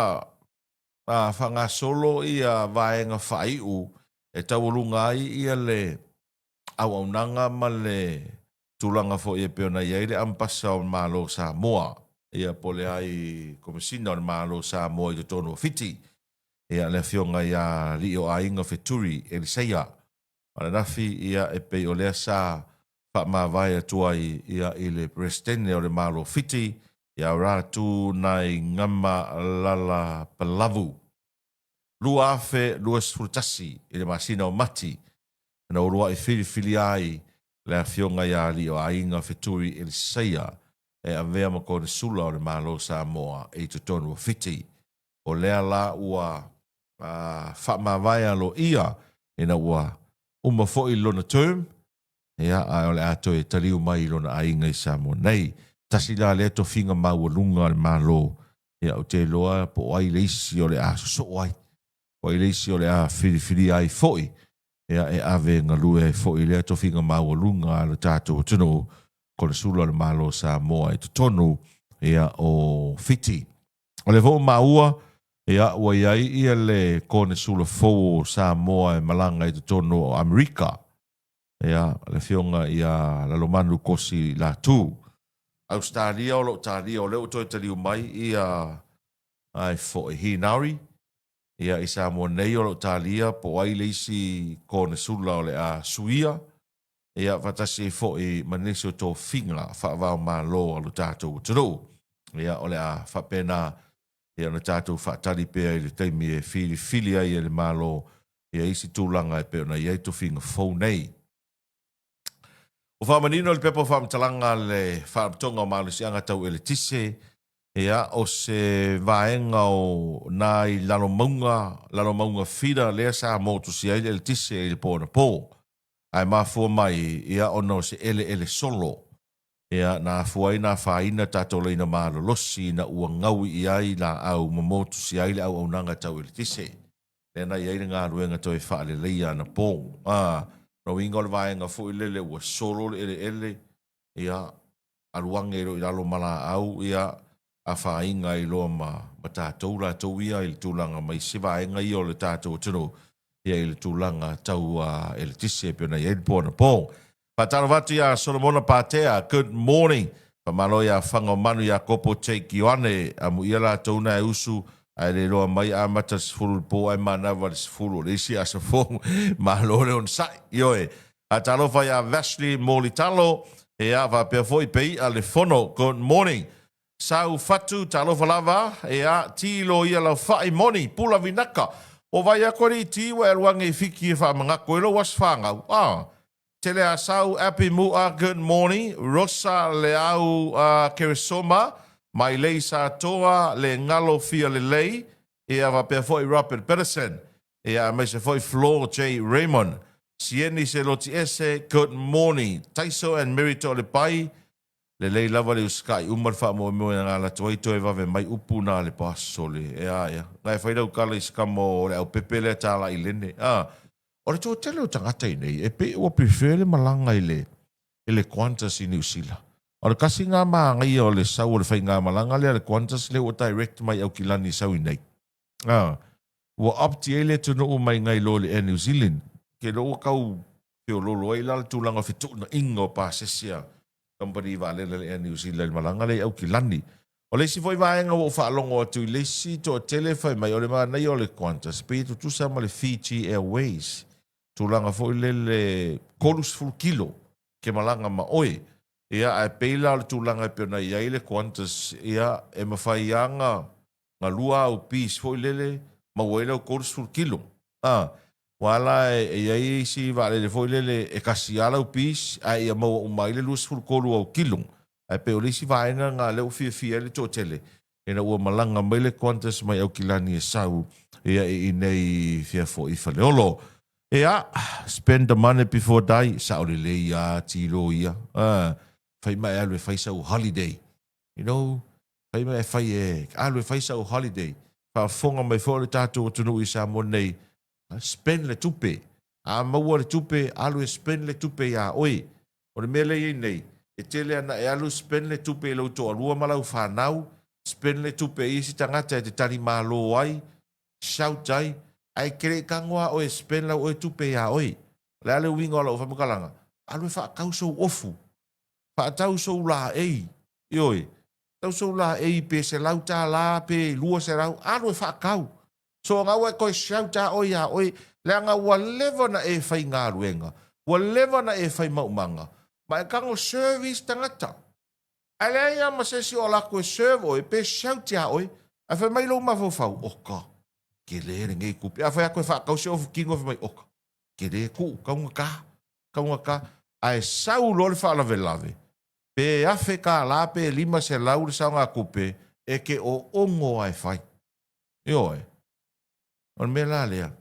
faagasolo ia vaega faaiu. E taualuga ai ia le auaunaga ma le tulaga foi e pei ona i ai le Ambasa o le Malo o Samoa, ia po o le ai Komesina o le Malo o Samoa i totonu o Fiti, ia le Afioga ia Alii-o-Aiga Feturi Eliseia. O ananafi, ia e pei o lea sa faamavae atu ai ia i le Peresetene o le Malo o Fiti, ia Ratu Naigama Lala Palavu. 2021 i le masina o Mati na uluai filifilia ai le Afioga ia Alii-o-Aiga Feturi Eliseia e avea ma Konesula o le Malo o Samoa i totonu o Fiti. O lea la ua faamavae aloaia ina ua uma foi lona term, ia, ae o le a toe taliu mai i lona aiga i Samoa nei. Tasi la lea tofiga maualuga a le Malo, ia, ou te iloa po o ai le isi o le a sosoo ai, po o ai le isi o le a filifilia ai foi, ia, e ave e galue ai foi lea tofiga maualuga a lo tatou atunuu, Konesula o le Malo o Samoa i totonu, ia, o Fiti. O lea foi ua maua, ia, ua i ai ia le Konesula fou o Samoa e malaga i totonu o Amerika, ia, le Afioga ia Lalomanu Kosi Latu. Ausetalia o lo o talia, o lea ua toe taliu mai ia ai foi Hinauri, ia, i Samoa nei o lo o talia po o ai le isi Konesula o le a suia, ia, faatasi ai foi ma nisi o tofiga faava-o-Malo a lo tatou atunuu. Ia, o le a faapena, ia, ona tatou faatali pea i le taimi e filifili ai e le Malo ia isi tulaga e pei ona i ai tofiga fou nei. Ua faamanino le pepa o faamatalaga a le Faalapotopotoga o Malosiaga Tau Eletise, ia, o se vaega o nai Lalomauga, Lalomauga Feeder lea sa motusia ai le eletise i le po anapo. Ae mafua mai, ia, ona o se eleele solo, ia, na afua ai ona afaina tatou laina malolosi ina ua gaui i ai laau ma motusia ai le auaunaga tau eletise. Lea na i ai le galuega toe faaleleia anapo. A, lona uiga o le vaega foi lele ua solo le eleele, ia, alu age loa i lalo ma laau, ia, afaina ai loa ma ma tatou latou ia i le tulaga ma isi vaega ia o le tatou atunuu ia i le tulaga tau eletise e pei ona i ai le po anapo. Faatalofa atu ia Solomona Patea, good morning. Faamalo ia Fagaomanu Iakopo Jake Ioane, amuia latou na e usu ae le iloa mai amata le 10 i le po ae manava le 10 o le isi aso fou. Malo le onosai. Ioe. Faatalofa ia Vashley Molitalo, ia faapea foi Pei'a le Fono, good morning. Sau Fatu, talofa lava, ia tilo ia Laufai, moni, Pula Vinaka, ua vai atu alii ti ua e alu ane i Fiti e faamanatu ai lou aso fanau, ah. Tele a Sau, Api Mu'a, good morning, Rosa Leau uh, Keresoma, Mailei Satoa, Le Galo Fia Lelei, ia faapea foi Robert Peterson, Ia aemaise foi Flo J Raymond, Sieni Seloti Ese, good morning, Taiso and Mary Toalepai, lelei lava le usikai uma le faamoemoe na galatu ai toe vave mai upu na le sole, ea ea, na e fai lau tala i se kama o le aupepe lea tala i lene, a, o le toatele o tagata i nei, e pei ua prefer le malaga i le, i le Qantas i Niu Sila. O le kasi ngā māngaia o le sau o le faigamalaga lea le Qantas lea ua direct mai Aukilani sau i nei. A, ua opt i ai le atunuu mai ngai loa i le Air New Zealand. Ke loa ua tau feololo ai la le tulaga o fetuunaiga o pasese a kamupani vaalele a le Air New Zealand i le malaga lea i Aukilani. O le isi foi vaega ua ou faalogo atu i le isi toatele fai mai o le manaia o le Qantas pei e tutusa ma le Fiji Airways, tulaga foi lele 30 kilo ke malaga ma oe. Ia ae pei la o le tulaga e pei ona i ai le Qantas, ia e mafai lava ona galua au piece foi lele maua ai lau 30 kilo. A, aua la e i ai isi vaalele foi lele e kasi lava lau piece ae ia maua uma ai le 23 au kilo. Ae pei o le isi vaega lena lea ua fiafia ai le toatele ina ua malaga mai le Qantas mai Aukilani e sau ia i inei fia foi i Faleolo. Ia, spend the money before die, sao lelei lava tilo ia. A, fai ma e alu e fai sau holiday. You know, fai ma e fai e alu e fai sau holiday. Faafofoga mai foi le tatou atunuu i Samoa nei, spend le tupe. A maua le tupe, alu e spend le tupe iā oe. O le mea lea e i ai nei, e tele ana e alu spend le tupe i lou toalua ma lau fanau, spend le tupe i isi tagata e te talimalo ai, shout ai. Ae e te le i tago lava oe e spend lau oe tupe ia oe. O le a le uiga o lau faamatalaga? Alu e faatau sou ofu, faatau sou laei, ioe, tau sou laei pe $100 pe 200, alu e faatau. Soona ua e toe shout lava oe ia oe, leaga ua leva ona e faigaluega, ua leva ona e fai maumaga, ma e tago service tagata. Ae leai lava ma se isi o alu atu e serve oe pe shout ia oe. Ae fai mai lou mafaufau, oka, tele lenei tupe. A fai atu e faatau se ofu tino, fai mai, oka, tele tuu, taugata, taugata. Ae sau loa le faalavelave, pe $1000 pe 500 le saogatupe, e te oono lava e fai. Ioe. O le mea la lea,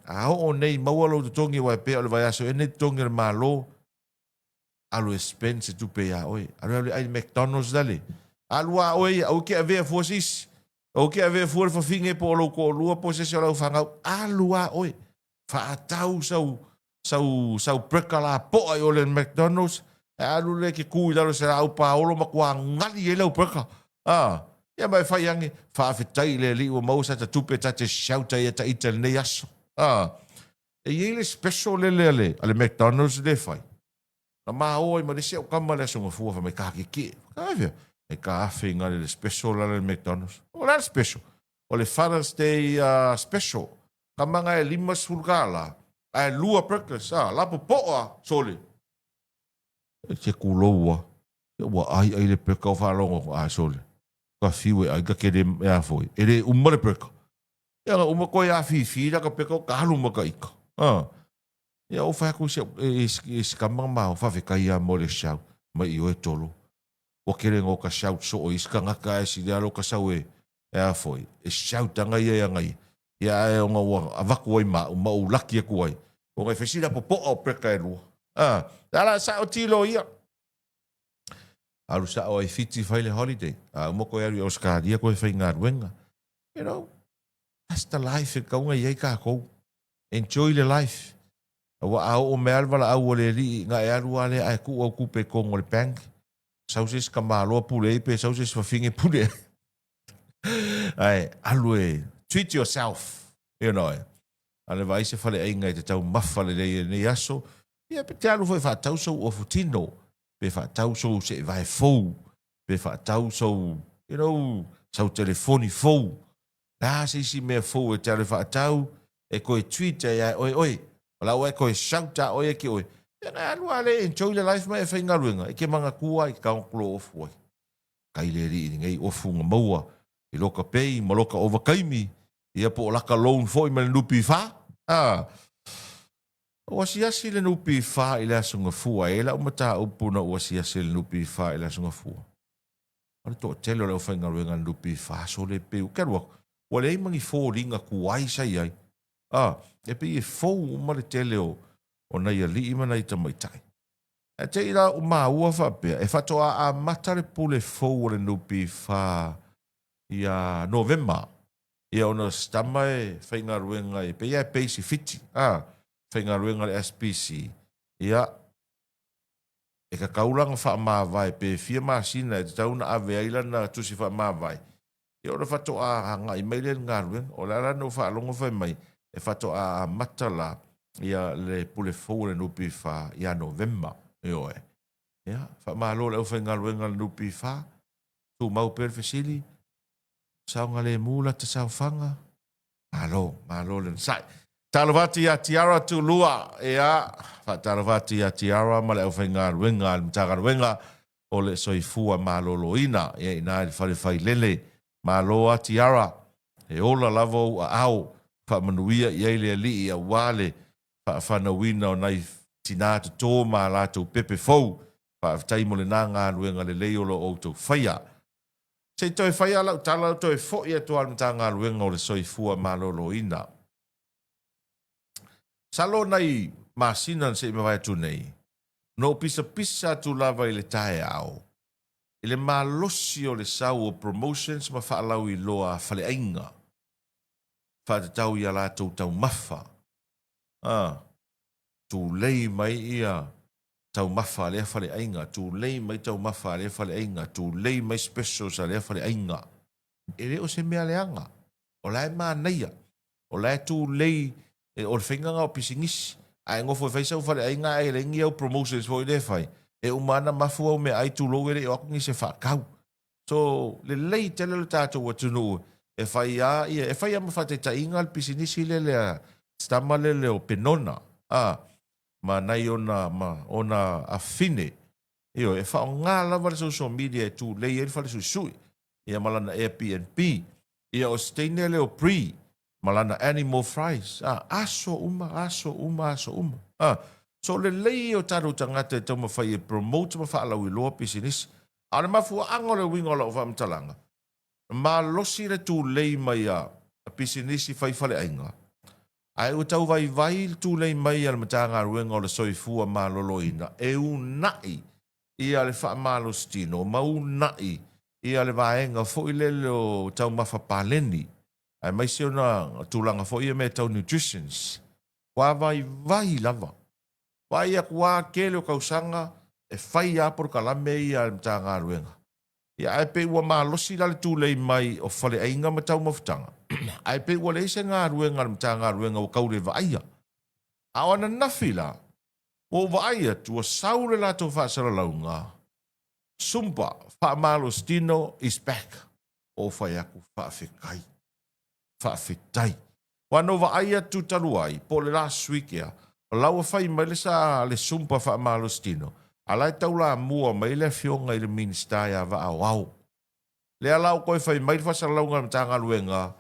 a oo nei maua lou totogi aua e pei o le vaiaso ea nei totogi o le Malo, alu e spend se tupe ia oe. Alu alu e ai le McDonald's lale. Alu a oe ia, aua e te avea fua se isi. Aua e te avea fua le fafine po o lou toalua po o se isi o lau fanau. Alu a oe. Faatau sau sau sau burger lapoa i o le McDonald's. E alu lea e te tu i lalo i se laau paolo matua gali ai lau burger. Ah, ia ma e fai ane, faafetai i le Alii ua maua sata tupe ta te shout ai ia ta ita i lenei aso. Ah, E i ai le special lele a le, a le McDonald's le fai. Na ma o ai ma le isi au tama le Aso Gafua fai mai ka keke. Ka fea? E ka afe i ngale le special la le McDonald's. O le a le special? O le Father's Day special. Ka manga e $50 ae lua breakfast a la popo'a sole. E te kulou a. Ua ai ai le burger o faalogo a sole. Ka fiu e ai ka kele e a foi. E le uma le burger. Ia na uma koe afifi la ka peka o ka alu ma ka ika. Ah. Ia o fai atu se e e sikama ma o faafetai ia mo le shout mai i oe tolo. Ua kele no ka shout so o isi kangaka e sili alo ka sau e e a foi. E shout anga ia ia ngai. Ia ae ona ua avatu ai ma ma ou laki atu ai. Ona e fesili a popo'a o peka e lua. Ah. Ala sa o tilo ia. Alu sa'o ai Fiti fai le holiday. A uma koe alu i Ausetalia koe faigaluega. You know, that's the life e tatau ona i ai tatou. Enjoy le life. Aua a oo mai lava le valaau a le Alii, na e alu lava lea ae tuu au tupe i totonu o le bank, sau se isi tamaloa pule ai pe sau se isi fafine pule ai. Ae alu e treat yourself, you know. A le vaai se faleaiga e te taumafa lelei i lenei aso, ia pe te alu foi e faatau sou ofu tino, pe faatau sou seevae fou, pe faatau sou, you know, sau telefoni fou. Le a se isi mea fou e te alu e faatau, e toe treat ai ia oe, oe, o la ua e toe shout a oe ke oe. Ia na alu a le enjoy le life ma e faigaluega, e ke manatua ai ke tago lo ofu ai. Kai le alii lenei ofu na maua i loka pay ma loka ovataimi, ia po o laka loan foi ma le NPF. Ah. Ua asiasi le NPF i le Aso Gafua, e i ai lau mataupu na ua asiasi le NPF i le Aso Gafua. O le toatele o le aufaigaluega a le NPF, sole pei, ou te alu atu, ua leai ma ni foliga tuai sa i ai. A, e pei e fou uma le tele o, o nai alii ma nai tamaitai. Ae te i la ua maua faapea, e faatoa amata le pule fou o le NPF ia Novema. Ia ona o se tama e faigaluega e pei lava e base i Fiti, a, faigaluega i le SPC, ia, e tatau la ona faamavae pe fia masina e tatau ona ave ai lana tusi faamavae, ia ona faatoa agai mai lea i le galuega. O le a la na ou faalogo fai mai, e faatoa amata la ia le pule fou a le NPF ia Novema, ioe. Ia, faamalo i le aufaigaluega a le NPF, tumau pea le fesili, Saogalemu lata saofaga. Malo, malo le onosai. Talofa atu ia Tiara Tulua, ea, faatalofa atu ia Tiara ma le aufaigaluega a le Matagaluega o le Soifua Maloloina, ia ina i le fale failele. Malo a Tiara, e ola lava ou aao, faamanuia i ai le Alii aua le faafanauina o nai tinā totō ma a latou pepe fou. Faafetai mo lena galuega lelei o lo o outou faia. Se i toe fai lava lau tala, toe foi atu lava i le Matagaluega o le Soifua Maloloina. Masalo nai masina na se i mavae atu nei, na ou pisapisa atu lava i le taeao i le malosi o le sau o promotions ma faalauiloa a faleaiga faatatau i a latou taumafa. A, tulei mai ia taumafa a lea faleaiga, tulei mai taumafa a lea faleaiga, tulei mai specials a lea faleaiga. E le o se mea leaga, o la e manaia. O la e tulei, e, o le faiga lena o pisinisi. A e nofo e fai sau faleaiga ae leai ni au promotions foi lea e fai, e uma lava ona mafu au meaai tulou e le i o atu nisi e faatau. So, lelei tele lo tatou atunuu e fai lava ia, e fai lava ma faataitaiga le pisinisi lele a si tama lele o Penona, a, ma nai ona, ma ona afafine. Ioe, e faaaoga lava le social media e tulei ai le fale suisui, ia ma lana Airbnb. Ia o si teine lea o Bree ma lana animal fries, a, aso uma, aso uma, aso uma. A, so lelei ia o tatou tagata e taumafai e promote ma faalauiloa pisinisi. A o le mafuaaga o le uiga o lau faamatalaga, malosi le tulei mai a pisinisi fai faleaiga, ae ua tau vaivai le tulei mai a le Matagaluega o le Soifua Maloloina e uunai ia le faamalositino ma uunai ia le vaega foi lele o taumafa paleni, aemaise ona tulaga foi ia mea tau nutritions. Ua vaivai lava. Vaai atu lava tele o tausaga e fai lava polokalame ia a le Matagaluega. Ia ae pei ua malosi la le tulei mai o faleaiga ma taumafataga, ae pei ua leai se galuega a le Matagaluega ua tau le vaaia. A o ananafi la, ua ou vaai atu ua sau le latou faasalalauga, Sumba, faamalositino is back. Ua ou fai atu, faafetai. Faafetai. Aua na ou vaai atu talu ai, po o le last week ea, o la ua fai mai le sa le Sumba faamalositino, a la e taulamua mai le afioga i le Minisita ia Vaaoao. Lea la ua toe fai mai le faasalalauga a le Matagaluega,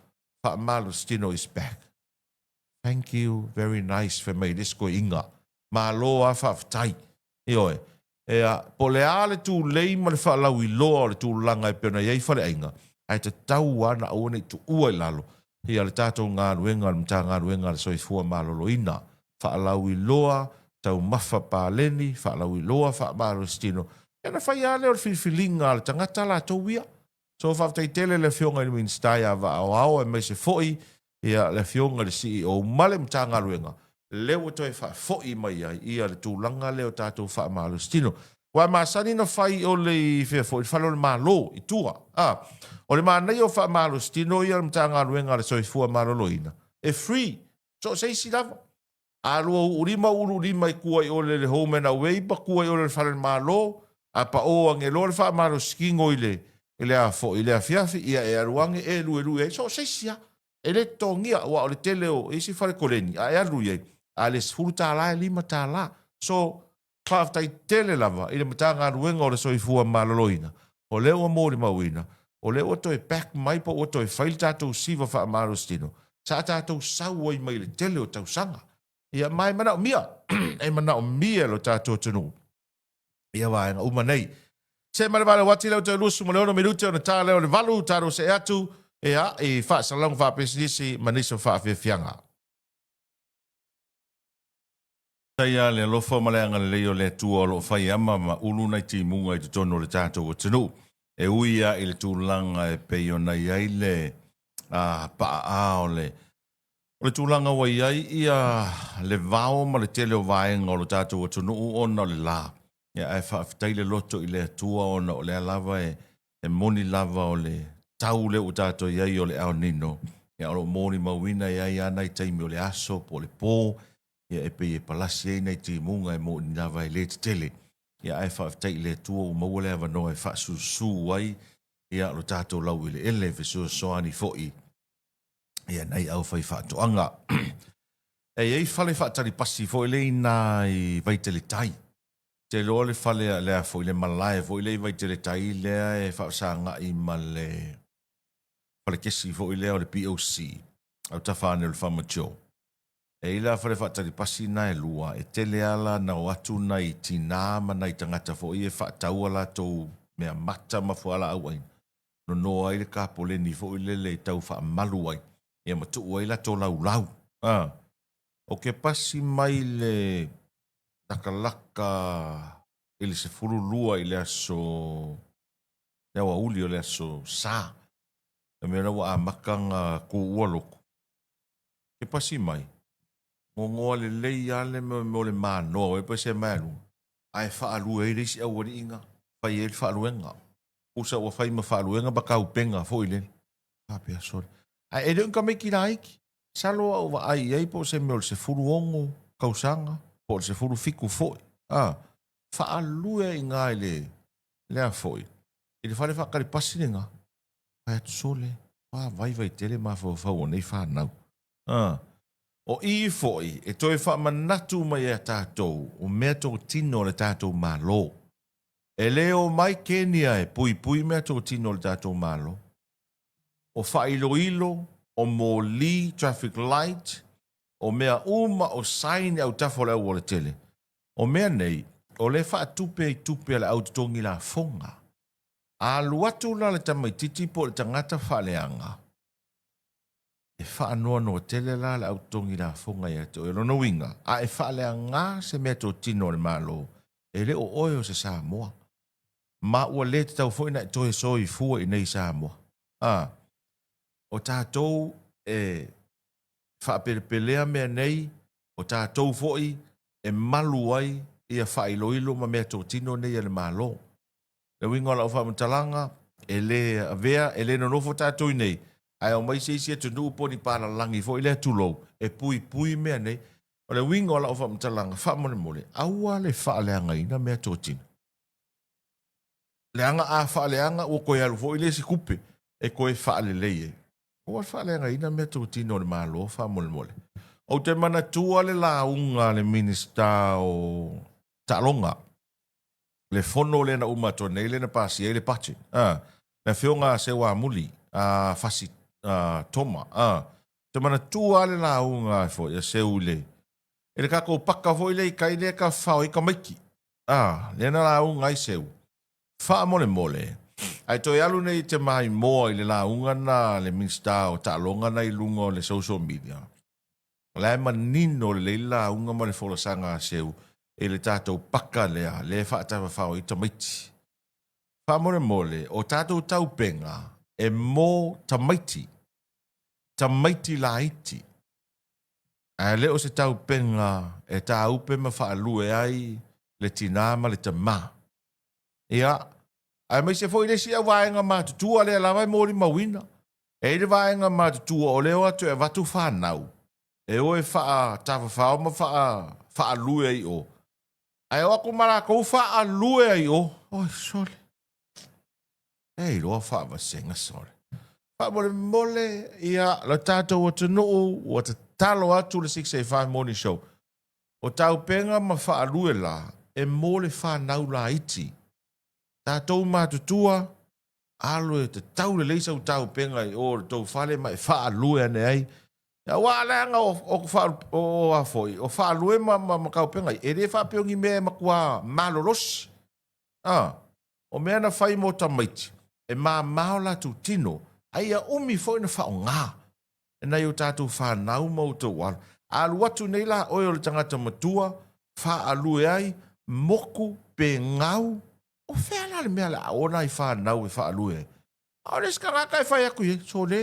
faamalositino is back. Thank you very nice fai mai le isi toeaina. Malo a faafetai. Ioe. Ea, po o le a le tulei ma le faalauiloa o le tulaga e pei ona i ai faleaiga, ae tatau lava ona aua ne i tuua i lalo ia le tatou galuega a le Matagaluega a le Soifua Maloloina. Faalauiloa taumafa paleni, faalauiloa faamalositino, ia ona fai lava lea o le filifiliga a le tagata latou ia. So faafetai tele i le Afioga i le Minisita ia Vaaoao aemaise foi ia le Afioga i le CEO ma le Matagaluega lea ua toe faafoi mai ai ia le tulaga lea o tatou faamalositino. Aua e masani ona fai o le i fea foi le fale o le Malo i tua. A, o le manaia o faamalositino ia a le Matagaluega a le Soifua Maloloina, e free, so o se isi lava. A lua uulima uululima i tua i o le le home and away ma tua i o le fale o le Malo, a pao ane loa le faamalositino i le i le a foi i le afiafi, ia e alu ane e luelue ai, so o se isi lava. E le totogia, aua o le tele o isi fale koleni, a e alu i ai, a le $10 e $5. So, faafetai tele lava i le Matagaluega o le Soifua Maloloina, o lea ua molimauina, o lea ua toe back mai po ua toe fai le tatou siva faamalositino, sa tatou sau ai mai le tele o tausaga. Ia, ma e manaomia, e manaomia e lo tatou atunuu ia vaega uma nei. Se ma le vale ati lea toe 26 minute ona ta lea o le 8, tatou see atu ia, i faasalalauga faapisinisi ma nisi o faafiafiaga. Faafetai le alofa ma le agalelei o le Atua o lo o fai ama ma ulu nai timuga i totonu o le tatou atunuu. E ui lava i le tulaga e pei ona i ai le paaa o le O le tulaga ua i ai ia le vao ma le tele o vaega o lo tatou atunuu ona o le la, ia ae faafetai le loto i le Atua ona o lea lava e, e moni lava o le tau lea ua tatou i ai o le El Nino, ia o lo o molimauina e i ai lava nai taimi o le aso po o le po, ia e pei e palasi ai nai timuga e moni lava e le tetele. Ia ae faafetai i le Atua ua maua le avanoa e faasusu ai ia lo tatou laueleele e fesoasoani foi ia nai aufaifaatoaga. E i ai fale faatali pasi foi lea i ina i Vaitele Tai. Te iloa le fale lea foi le malae foi lea i Vaitele Tai lea e faafesagai ma le falekesi foi lea o le BOC, autafa ane o le Farmer Joe. E i ai la fale faatali pasi na e lua, e tele lava la na o atu nai tina ma nai tagata foi ia e faatau a latou mea mata ma fualaau aina, nono ai le kapoleni foi lele e tau faamalu ai, ia ma tuu ai latou laulau. A, ou te pasi mai le lakalaka i le 12 i le aso, le aoauli o le aso Sa, le mea la ua amata ona tuua lotu. Ke pasi mai, gogoa lelei lava le mea o le manoa pe se mea alu, ae faalue ai le isi aualiiga, fai ai le faaluega. Pusa ua fai ma faaluega ma taupega foi lele. Faapea, sole. Ae e le o ni tamaiti laiti. Masalo a ou vaai i ai po o se mea o le 16 tausaga po o le 17 foi, a, faalue ai i ina i le, lea foi, i le fale faatali pasi lena. Fai atu, Sole, matua vaivai tele mafaufau o nei fanau. A, o i foi e toe faamanatu mai ia tatou o meatotino a le tatou Malo. E le omai Kenya e puipui meatotino a le tatou Malo. O faailoilo, o moli, traffic light, o mea uma, o sign i autafa o le aualatele, o mea nei, o lea e faatupe i tupe a le au totogi lafoga. A alu atu la le tamaititi po o le tagata faaleaga, e faanoanoa tele la le au totogi lafoga ia te oe. O lona uiga, a e faaleaga se meatotino a le Malo, e le o oe o se Samoa. Ma ua le tatau foi ona e toe soifua i inei i Samoa. A, o tatou e faapelepelea mea nei, o tatou foi e malu ai ia faailoilo ma meatotino nei a le Malo. Le uiga o lau faamatalaga, e le avea, e le nonofo tatou i nei, ae omai se isi atunuu po o ni palalagi foi lea tulou, e puipui mea nei. O le uiga o lau faamatalaga, faamolemole, aua le faaleagaina meatotino. Leaga a faaleaga ua toe alu foi le isi tupe e toe faalelei ai. Aua le faaleagaina meatotino a le Malo faamolemole. Ou te manatua le lauga a le Minisita o Taaloga, le fono lea na uma atu nei lea na pasia ai le budget, a, le Afioga a Seuamuli, a Fasi a, Toma, a. Ou te manatua lava le lauga foi a Seu i le, i le tatou paka foi lea i tai lea e tafafao ai tamaiti. A, lea na lauga ai Seu. Faamolemole, ae toe alu nei e te maimoa i le lauga na a le Minisita o Taaloga na i luga o le social media. O la e manino lelei le lauga ma le folasaga a Seu i le tatou paka lea, lea e faatafafao ai tamaiti. Faamolemole, o tatou taupenga e mo tamaiti, tamaiti laiti. Ae le o se taupenga e tāupe ma faalue ai le tinā ma le tamā. Ia, aemaise foi le isi au vaega matutua lea lava e molimauina. E i ai le vaega matutua o lea e o atu e avatu fanau, e o e faatafafao ma faalue ai i o, ae o atu ma latou faalue ai i o. Oi, sole. E iloa faavasega sole. Faamolemole, ia, lo tatou atunuu ua tatalo atu le 685 Morning Show. O taupenga ma faalue la, e mo le fanau laiti. Tatou matutua, alo e tatau lelei sau taupenga i o le tou fale ma e faalue ane ai. Aua leaga o, o, o, o, a foi, o faalue ma, ma, ma taupenga, e le faapea o ni mea e matua malolosi. A, o mea na fai mo tamaiti, e māmā o latou tino, a ia umi foi na faaaoga e nai o tatou fanau ma outou alo. A alu atu nei la oe o le tagata matua, faalue ai, moku pe gau, o fea la le mea o le a o nai fanau e faalue ai? A o le isi tagata e fai atu i ai, sole,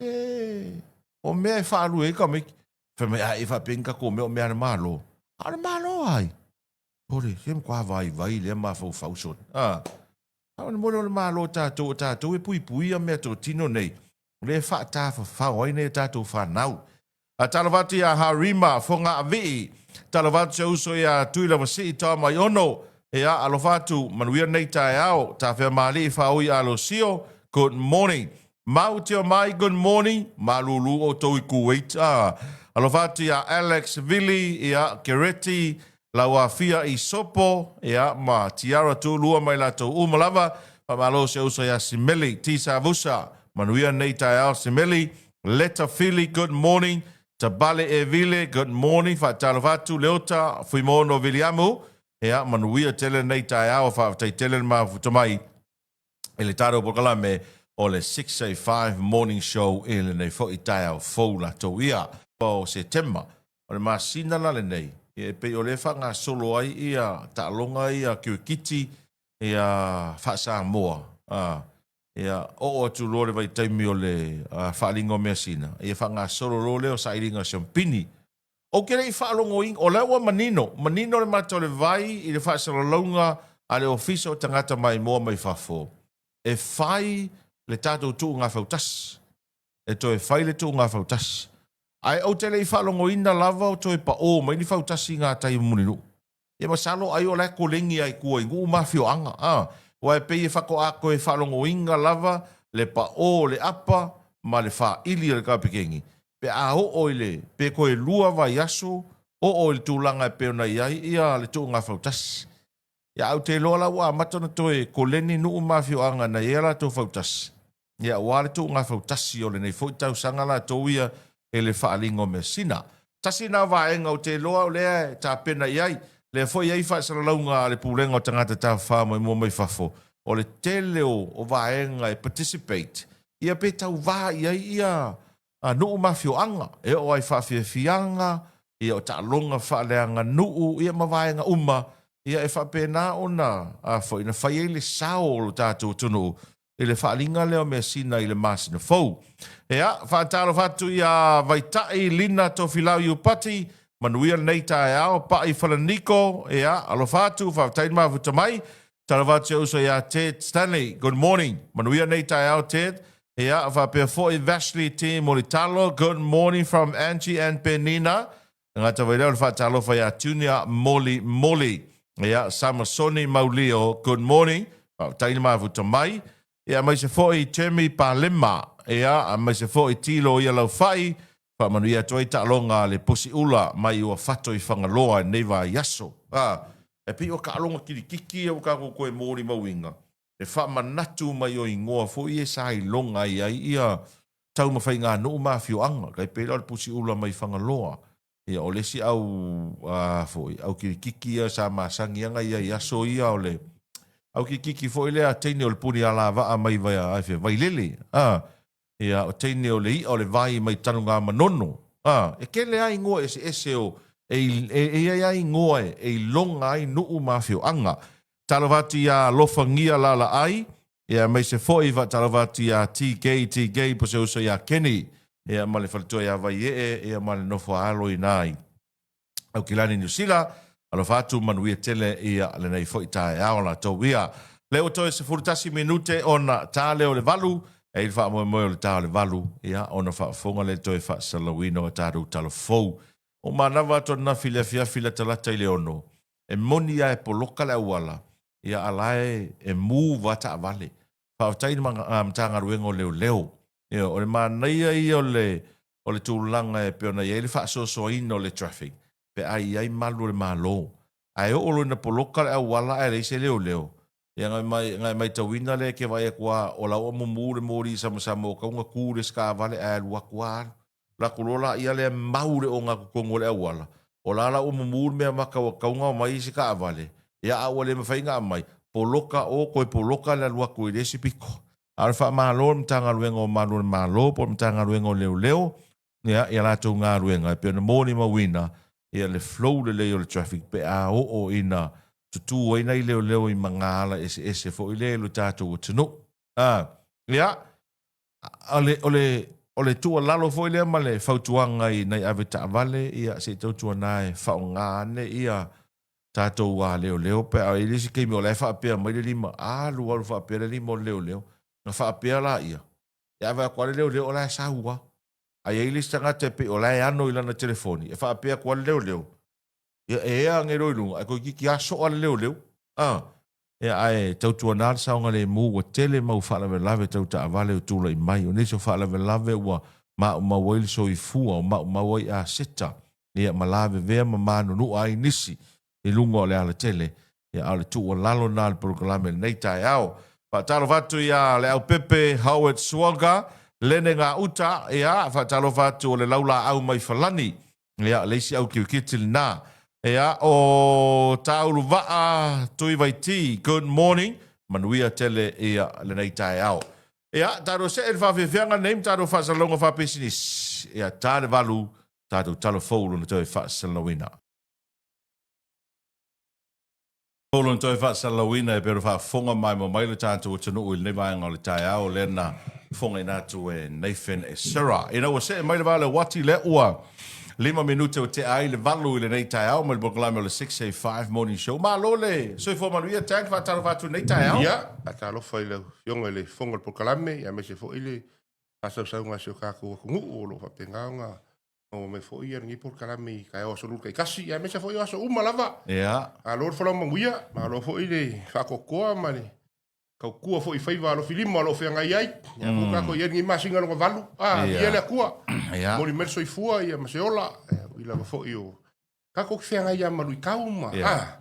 se o mea e faalue ai tamaiti. Fai mai, a e faapea ni tatou mea o mea a le Malo. A o le Malo ai? Sole, se matua vaivai lea mafaufau sole. A, faamolemole o le Malo tatou, o tatou e puipuia meatotino nei, o lea e faatafafao ai nei a tatou fanau. A talofa atu ia Harima Fogaavii, talofa atu si ou uso ia Tuilavasii Taomaiono, ia alofa atu, manuia lenei taeao, Tafeamalii Faaui Alosio, good morning. Mau Tiomai, good morning, malulu outou i Kuwait. A, alofa atu ia Alex Vili, ia Kereti, Lauafia Isopo, ia ma Tiara Tuulua ma i latou uma lava. Faamalo si ou uso ia Simeli T. Savusa. Manuia lenei taeao Simeli. Leta Fili, good morning. Tabale Evile, good morning. Faatalofa atu Leota Fuimono Viliamu. Ia, manuia tele lenei taeao. Faafetai tele le mafuta mai i le tatou polokalame o le 685 Morning Show i lenei foi taeao fou latou ia. O Setema, o le masina la lenei, ia e pei o lea e faagasolo ai ia taaloga ia kirikiti ia faa-Samoa, a, ia oo atu loa le vaitaimi o le faaaliga o measina, ia faagasolo loa lea o sailiga siampini. Ou te le i faalogoina, o lea ua manino, manino le mata o le vai i le faasalalauga a le Ofisa o Tagata Maimoa mai Fafo, e fai le tatou tuuga fautasi. e toe fai le tuuga fautasi. Ae ou te le i faalogoina lava o toe paʻō mai ni fautasi i gatai o Mulinuu. Ia masalo ai o la e koleni lava i tua i nuu ma afioaga, a. Aua e pei e faatoa toe faalogoina lava le paʻō o le apa ma le faili a le kapikeni pe a oo i le, pe toe lua vaiaso oo i le tulaga e pei ona i ai ia le tuuga fautasi. Ia ae ou te iloa la ua amata ona toe koleni nuu ma afioaga na i ai a latou fautasi, ia aua le tuuga fautasi o lenei foi tausaga latou ia i le faaaliga o measina. Tasi lena vaega ou te iloa o lea e tapena i ai, lea foi e i ai faasalalauga a le Pulega o Tagata Tafafao Maimoa Mai Fafo, o le tele o vaega e participate, ia pe tauva i ai ia nuu ma afioaga, e oo lava i faafiafiaga, ia o taaloga faaleaganuu, ia ma vaega uma, ia e faapena ona a foi na fai ai le sao o lo tatou atunuu i le faaaliga lea o measina i le masina fou. Ia, faatalofa atu ia Vaitai Lina Tofilau Iupati, manuia lenei taeao, Pai Falaniko, ia, alofa atu, faafetai le mafuta mai. Talofa atu si ou uso ia Ted Stanley, good morning, manuia lenei taeao Ted. Ia, faapea foi Vashley T. Mulitalo, good morning from Angie and Penina. E gata foi lea o le faatalofa ia Junior Moli Moli. Ia, Samasoni Maulio, good morning. Faafetai le mafuta mai. Ia, aemaise foi Jemmy Palema. Ia, aemaise foi Tilo ia Laufai. Faamanuia atu ai taaloga a le Pusi Ula mai Uafato i Fagaloa i lenei vaiaso. A, e pei o taaloga kilikiki ia ua tatou toe molimauina, e faamanatu mai o igoa foi ia sa iloga ai ai ia taumafaiganuu ma afioaga, tai pei la o le pusi ula mai Fagaloa, ia o le isi au a foi au kilikiki ia sa masani ana ia i aso ia o le au kilikiki foi lea teine o le puni alavaa mai vai fea Vailele a ia o teine o le i'a o le vai mai Tanugamanono a e tele a igoa eseese o e e i ai a igoa e iloga ai nuu ma afioaga. Talofa atu ia Alofagia Lalaai, ia aemaise foi faatalofa atu ia TK TK po o se uso ia Kenny, ia ma le faletua ia Vaiee, ia ma le nofo a alo i ina i Aukilani Niu Sila. Alofa atu manuia tele ia lenei foi taeao latou ia. Lea ua toe 11 minute ona ta lea o le valu, e i ai le faamoemoe o le ta o le valu, ia ona faafofoga lea i le toe faasalalauina o tatou tala fou. Ua manava atu ananafi i le afiafi latalata i le ono, e moni lava e poloka le auala, ia a la e move lava taavale. Faafetai i le Matagaluega o Leoleo. Ioe, o le manaia ia o le o le tulaga e pei ona i ai le faasoasoaina o le traffic pe a i ai malu o le Malo. Ae oo loa ina poloka le auala ae leai se leoleo, ia na e matauina lea e te vaai atu lava o la ua mumu le moli samasama ua tatau ona tu le isi taavale ae alu atu lava alu. Alu atu loa laia lea mau le ogatotonu o le auala, o la la ua mumu le mea mata ua tatau ona omai isi taavale, ia a ua le mafai ona aumai, poloka o toe poloka le alu atu i le isi pito. A o le faamalo i le Matagaluega o Malu o le Malo po o le Matagaluega o Leoleo ia, i a latou galuega e pei ona molimauina ia le flow lelei o le traffic pe a oo ina tutū ai nai leoleo i magaala eseese foi lea i lo tatou atunuu. A, ia, o le, o le, o le tuualalo foi lea ma le fautuaga i nai avetaavale, ia, se i tautuana e faaaoga ane ia tatou leoleo pe a i ai le isi taimi o la e faapea mai le lima, alu alu faapea le lima o le leoleo, ona faapea laia, e ave atu lava le leoleo o la e sau lava. Ae i ai le isi tagata e pei o la e ano i lana telefoni, e faapea atu lava le leoleo, ia e ea ane loa i luga, ae toeitiiti lava soa le leoleo. A, ia ae tautuana le saogalemu ua tele mau faalavelave tau taavale o tulai mai. O nisi o faalavelave ua maumau ai le soifua, o maumau ai aseta, ia ma lavevea ma manunua ai nisi i luga o le alatele. Ia a o le tuualalo lena a le polokalame i lenei taeao. Faatalofa atu ia Leaupepe Howard Suaga, Lene Gauta, ia, faatalofa atu o le laulaau mai Falani, ia, le isi au kirikiti lena. Ia, o Tauluvaa Tuivaiti, good morning, manuia tele ia lenei taeao. Ia, tatou see i le faafiafiaga lenei ma tatou faasalalauga faapisinisi. Ia, ta le valu, tatou tala fou lona toe faasalalauina. Fou lona toe faasalalauina e pei ona faafofoga maimoa mai le tatou atunuu i lenei vaega o le taeao lea na fofogaina atu e Nathan Esera. Ina ua see mai le vaa o le uati lea ua lima minute ua tea ai le valu i lenei taeao mai le polokalame o le 6A5 Morning Show. Malo le soifua manuia Tag, faatalofa atu i lenei taeao. Ia, faatalofa i lau Afioga i le Fofoga o le Polokalame, aemaise foi le. faasausauga a si o tatou atunuu o lo o faapena ona maua mai foi ia lenei polokalame i taeao aso Lua taitasi, aemaise foi o aso uma lava. Malo le folau manuia, malo foi le faatoatoa ma le tautua foi i faiva alofilima o lo o feagai ai. Ia ua tatou i ai lenei masina lona valu. Ah, viia le Atua. Momoli mai le soifua ia ma se ola. Ui lava foi o tatou te feagai lava ma luitau ma ah.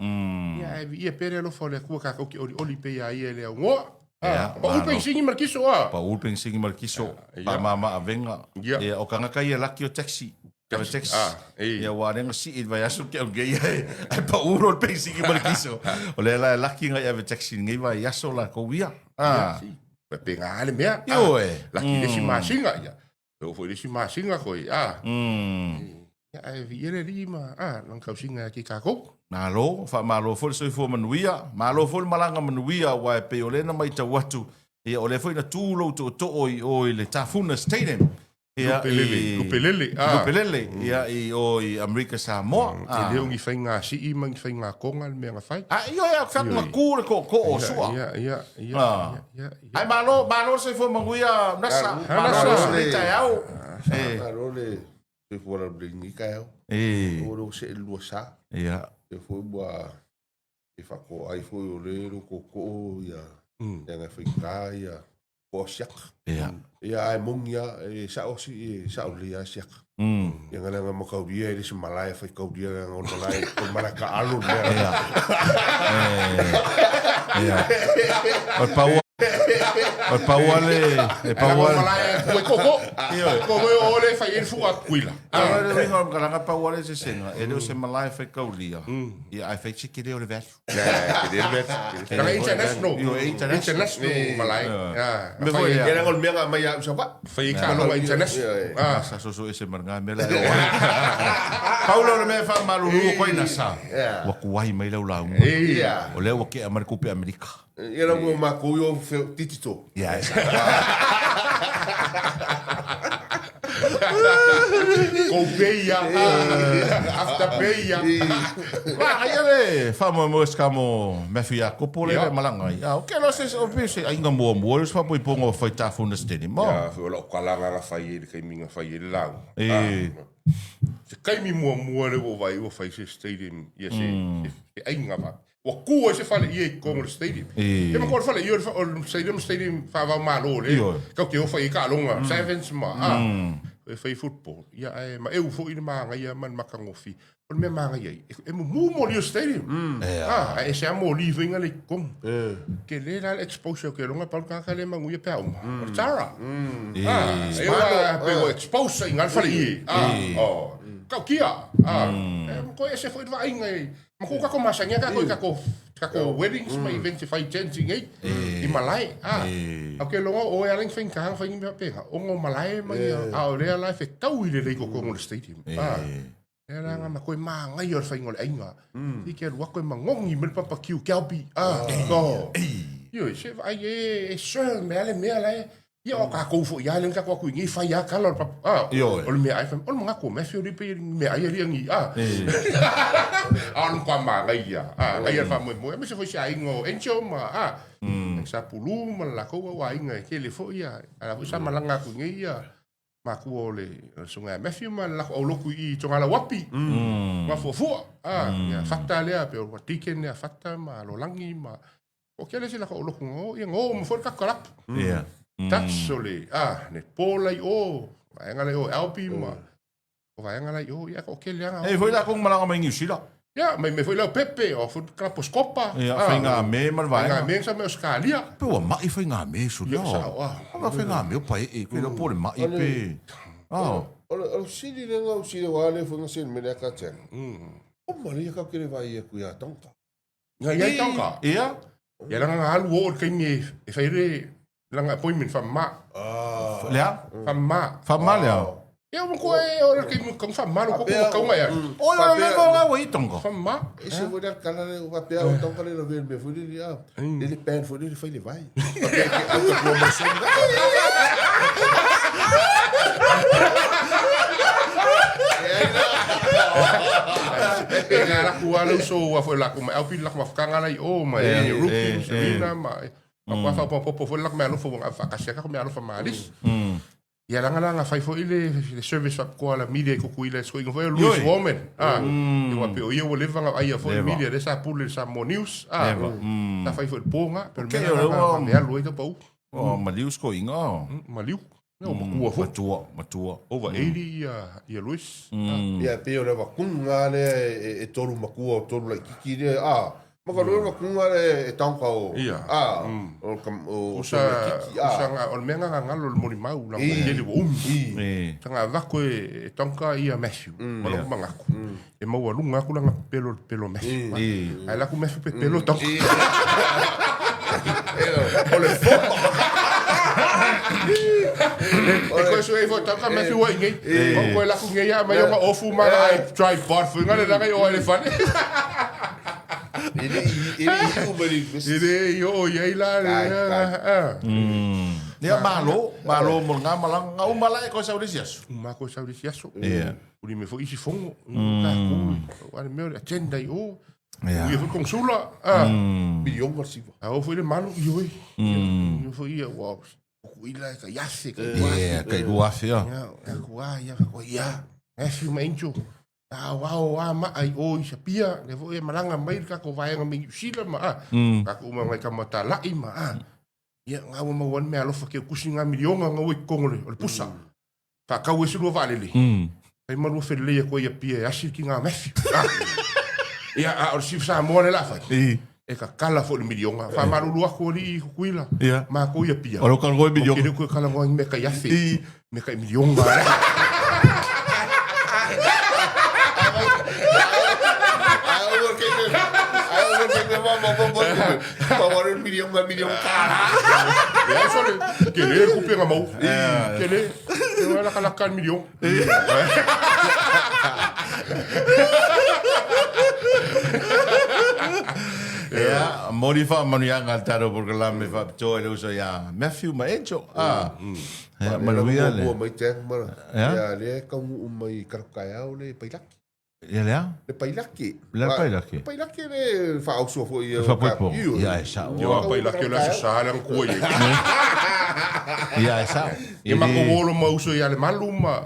Ia ae viia pea le alofa o le Atua tatou te olioli pea iā ia e le aunoa. Ah, pau le penisini ma le kiso ah. Pau le penisini ma le kiso. Faamama avega. Ia o tagata ia laki o taxi. Kava taxi. Ia ua lea na sii i le vaiaso ke au nei ae pau loa le penisini ma le kiso. O lea la e laki ngai ave taxi i lenei vaiaso latou ia. Ah. Faapena lava le mea. Ioe. Laki i le isi masina ia. E oo foi i le isi masina koe. Ah. Ia ae viia le Alii ma lana tausiga ia te tatou. Malo, faamalo foi le soifua manuia, malo foi le malaga manuia aua e pei o lea na matau atu, ia o lea foi na tu lou tootoo i o i le Tafuna Stadium. Ia, Lupelele, Lupelele, ah. Lupelele, ia i o i Amerika Samoa. E le o ni faiga sii ma ni faiga koga le mea na fai. Ah, ioe, a fai atu na tu le tootoo o Sua. Ia, ia, ia, ia, ia. Ai malo, malo le soifua manuia Nasa. Malo le soifua taeao. Malo le soifua laulelei i lenei taeao. O lea ua see le lua sa. Lea foi ua e faatoa ai foi o le lo tootoo ia leaga e faigata ia toa siaka. Ia ae moni lava e sao si e sao lelei lava siaka. Ia leaga mataulia e le se malae e faitaulia leaga o le malae o le malae taalo le mea. Ia. O le pau o le pau lava le e pau lava malae e koko. Koko o le fai e fu'a kuila. A le uiga o le malaga pau lava le eseesega e le o se malae faitaulia ia ae fai si tele o le value. Lea international. International malae. Mea foi lea. Leaga o le mea na aumai ia au i Savaii. Fai ai taaloga international. Sa soso ese ma lena mea la e oo ai. Pau lea o le mea e faamalulu atu ai Nasa, ua tuai mai lau lauga. O lea ua tea mai le tupe Amerika. Ia la ua matou i o digital. Ia, e Go pay ia. After pay ia. Ma ia le faamoemoe se kamo Matthew Iakopo le le malaga ai. Ah, okay, lo se o pe se aiga muamua le se faapoipoga o fai tafuna stadium. Mo. Ia, foi o lau kalaga na fai ai le taimi na fai ai le lauga. Se taimi muamua lea ua ou vaai ua fai se stadium ia se se aiga faapea. Ua tu ai se fale ia i totonu o le stadium. E ma ko le fale ia o le stadium stadium faavao malo le. Kau te ofa i taaloga sevens ma a. E fai football. Ia ae ma eu foi le manaia ma le matagofie. O le mea manaia ai, e mumu moli o le stadium. A, ae ese lava moli foi na le i totonu. Tele la le exposure o ke iloga pau le tagata lea e manuia pe a uma. O le Tara. A, e ua pe ua expose ai i ina le fale ie. A, o, tautia. A, e toe ese foi le vaaiga i Ma ko kako masani a kako i kako kako weddings ma events e fai tents i nei i malae. A au ke longa o e ala i whainga whai ni peha. O ngō malae ma ia a o lea la e whetau i le lei kokongo le stadium. A lea la ngana koe māngai o le whainga o le ainga. I ke alu ako e mangongi me le papa kiu kelpi. A ko. Io se vai e e sir me ale mea la e Ia o kākou foi ia le kako aku i nei fai a kala o le papa. Ah, Ioe. o le mea ai fai, o le mangaku o Matthew ni pe mea ai ali angi. Ah. A o le kwa māngai ia. Ah, ai le faamoemoe. Aemaise foi se aiga o Angel ma ah. Sa pulu ma le lakou au aiga e tele foi ia. A la foi sa malaga atu i nei ia makua o le susuga ia Matthew ma le lako aulotu i Togalauapi. Mafuafua. Ah, ia Fata lea pe o Deacon lea Fata ma Lolagi ma O ke le se lako aulotu ngo ia ngo ma foi le kakalapu. Ia. That's o le ah le po lai o vaega lai o Albi ma o vaega lai o ia ko ke leaga. E foi la kong malaga mai Niu Sila. Ia mai me foi lau Pepe o foi kalapu Skopa. Ia faiga me ma le vaega. Faiga me sa me Australia. Pe ua mai faiga me suli. Ia sa o ah. Ua faiga me o pae e ke po le mai pe. Ah. O le sili le ngau sili wa le foi ngasi me le ka ten. O maria ka kere vai e ku ia tonga. Nga iai tonga. Ia. Ia langa nga alu o le kaimi e fai le langa appointment whamma. Lea? Whamma. Whamma lea? Ia o ko e o le kaimi kau whamma lo ko ko kau ngai. O le le ko nga wai tonga. Whamma. E se foi da kala le wa pea o tonga le lo me foi le a. Le le pen foi le fai le vai. Ke ke au te promotion. E ngā laku a lauso ua foi laku mai au pili laku mafukanga lai o ma e ruki Serena ma ma kwa whaopopopo foi laku mea alofa ua whakasia kako mea alofa ma Alice. Ia laga la na fai foi le le service faapitoa a le media i Tutuila i soiga foi o Louis Warman a ia aua pei o ia ua leva na vaaia foi le media lea sa pule i le Samoa News a sa fai foi i le po na pei o le mea lena na alu ai tau pau. Oh, maliu scoiga o. Maliu. Ia ua matua foi. Matua, matua. Over 80 ia ia Louis. Ia pei o le vakuga lea e tolu matua o tolu laititi lea a. Ma ka lua vakuga lea e taoka o a o o Usa usa nga o le mea nga galo le molimau la mo tele ua umi. Sa nga avako e taoka ia Matthew ma lou manatu. E maualuga atu lana pepelo i le pepelo o Matthew. Ae alu atu Matthew pepelo taoka. O le foma. E koe sue ifo taoka Matthew ua i nei. O koe laku nei a mai ona ofu ma ai tripod foi nga le langa i o ai le fale. E le i e le i uma le E le i oo i ai la le Ia malo, malo mo lena malaga. Nga uma la e koe sau le isi aso. Uma koe sau le isi aso. Ia. Uli me foi isi fono. Tatou, a le mea o le agenda i o. Ia foi konsula. Miliona le siva. A o foi le malu, ioe. Ia foi ia, ua Tutuila e tai afe, tai lua afe. Ia, tai lua afe, ia. Ia, aku a, ia, whakua, ia, Matthew ma Angel, ao ao a maa i o i Sapia, le foi e malaga mai le tatou vaega mai Niu Sila ma a, tatou uma ngai tamatalai ma a, ia, ngā ua maua ai le mea alofa ke kusi ngā miliona ngā ua i totonu o le pusa. Whakau e se lua vaalele. Fai ma lua felelei atu ai Apia e asi ki ngā Matthew. Ia, a o le Chief Samoa le la fai. E kakala foi le miliona. Faamalulu atu alii i Tutuila. Matou i Apia. O lo kalagoa i miliona. Ou te le toe kalagoa i mea tai afe. Mea tai miliona. Ia, sole, tele le tupe na maua. Tele. Ia lakalaka le miliona. Ia, momoli faamanuiaga a le tatou polokalame faapitoa i le uso ia Matthew ma Angel. Ah, ia, manuia le. Mua mai te mara. Ia, lea e taunuu mai i Karakaeao le Pailaki. Ia le a? Le Pailaki. Le Pailaki. Le Pailaki le faaauso foi ia. Faapoipo. Ia e sao. Ia Pailaki o le Aso Sa le anatua i ai. Ia e sao. Ia matou o lo ma uso ia Lemalu ma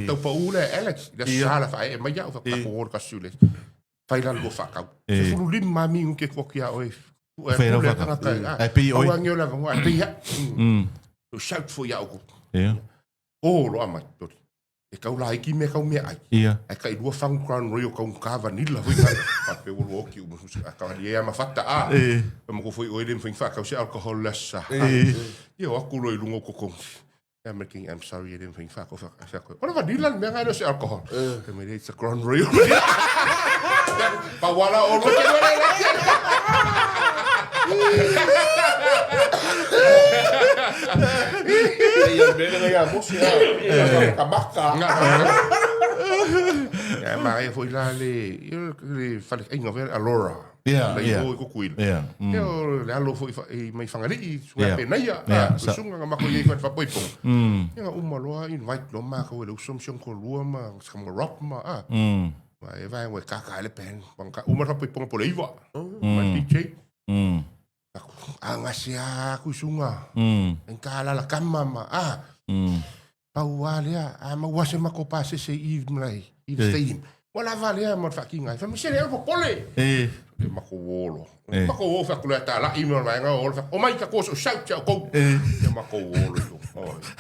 Taupau le Alex. I le Aso Sa la faaee mai au faapea o le kasi le. Fai la lua faatau. 15 minute atu atu ia oe. Fai lau faatau. Ai pei oi. Au angi o le avanoa, ai pei au. Shout foi ia outou. Ia. O loa mai. E kau laiti mea kau meaai. Ia. Ae tai lua fagu Crown Royal kau ka vanilla foi nai. Faapea ua lua oki uma a kau ali e ama fata a. E ma ko foi oe le mwhai wha kau se alcohol le sa. Ia o aku loa i lunga o kokongi. Ia me king, I'm sorry e le mwhai wha kau wha koe. Ona vanilla le mea ngai se alcohol. E me it's a Crown Royal. Pa wala o lo ke wala la. Ia mele ngai a mosi a. Ka maka. Ia ma e foi la le le fale ainga foi a Laura. Ia, ia. O Kukuila. Ia. Ia o le alo foi mai Fagalii, suga penaia. Suga nga mako iai fa poipo. Ia uma loa invite lo ma ko le uso msion ko lua ma ska rock ma a. Ma e vai ua kaka le pen. Ka uma fa poipo po le iva. Ma DJ. A gase a aku suga. En ka alala kama ma a. Pau a lea, a maua se mako pasese i mai i le stadium. Ua lava lea mo le faakiga ai. Fai mai, se le au popole. E mako olo. Mako o fa kula ta la i mo vaenga o fa. O mai ka ko so shout ya ko. E mako olo yo.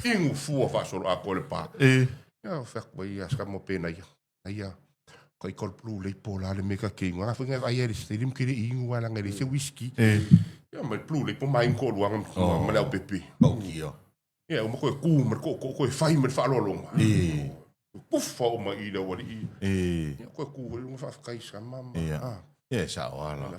Ingu fua fa solo a ko le pa. Ia fa ko ia ska mo pena ia. Ia ka i kol blue lei po la le meka ke ngā wha ngai ai le stadium ke le ingu ala ngai le se whisky. Ia mai blue lei po mai ko luanga ma le au pepe. Pau kia. Ia uma koe kū ma le ko ko koe fai ma le faaaloaloga. Pufa uma i le aualii. Ia koe kū foi luga faafetai sama ma. Ia. Ia e sao lava la.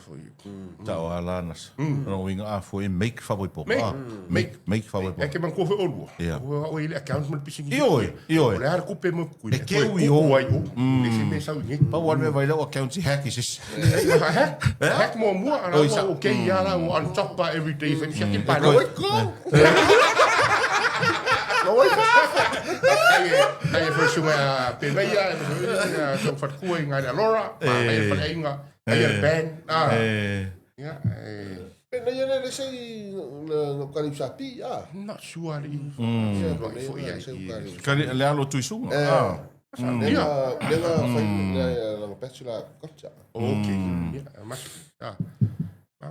Sao lava la nasa. O lona uiga a fua e make faapoipoga. Make. Make, make faapoipoga. E ke manatua foi oulua. Ia. Ua o i le account ma le pisinisi. Ioe, ioe. O le a le tupe mo Kukuila. E keu i o. Koe kuku ai o. Le se mea sau i nei. Pau lava le mea vai lau account i hack i se isi. Hack. Hack muamua. Oi, Ua okay lava la ua on top every day. Fai siaki pa. Koe. Ai e foi sunga a Penaia, e foi sunga fatkua i ngai le Alora, ma ai le faleaiga, ai le band. Ia, e Pe na ia le se i na kali sapi a. Not sure le. Foi ai. Kali le alo tuisuga. Ah. Ia. Le ga fai le la bachelor culture. Okay. Ia, mas. Ah.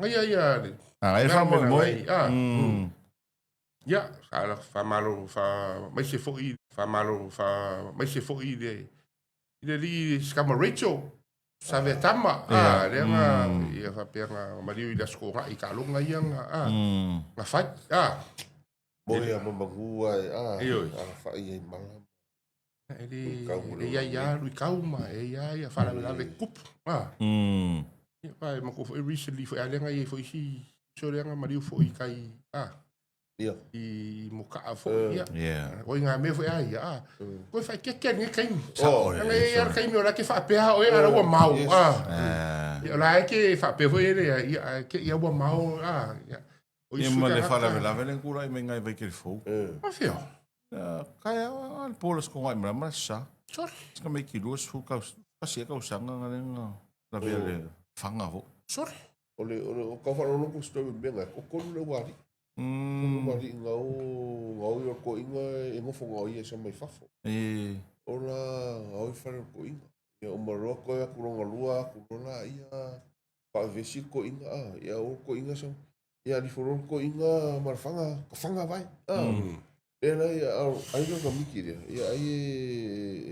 Ia ia. Ah, e fa mo mo. Ah. Ia, sa fa malo fa mai se foi fa malo fa mai se foi le le li skama Rachel sa ve tama a le nga ia fa pe nga maliu i la sko i ka longa ia nga a nga fai a mo ia mo mangua a a fa ia mala e le le ia ia lui kau ma e ia ia fa la la kup a ia pa ma ko recently fo ale nga ia fo si so le nga maliu fo i kai a Ia. I moka'a foi ia. Yeah. O i ngā mea foi a ia. A. Koe whai ke ke nge kaimi. Oh. Nga e ia kaimi o la ke whaapea o e ara ua mau. Yes. A. Ah. Ia o la e ke whaapea foi e le ia ke ia ua mau. A. Ia. O Ia ma le faalavelave le kula i mai ngai vai ke le fou. A whio. Kai a le pola sko ngai mara mara sa. Sorry. Ska mai ki lua su kau kasi e kausaga nga le nga lavea le fanga fo. Sorry. O le o le o kau whaloloko story mea ngai o kolu le wari. Kolu wari ngau ngau i o ko inga e ngofo ngau ia sa mai fafo. E O la ngau i whare o ko inga. Ia o maroa koe aku ronga lua aku rola ia whaavesi ko inga a. Ia o ko inga sa ia li foro ko inga marwhanga ka whanga vai. A. E la ia ai lo ka miki rea. Ia ai e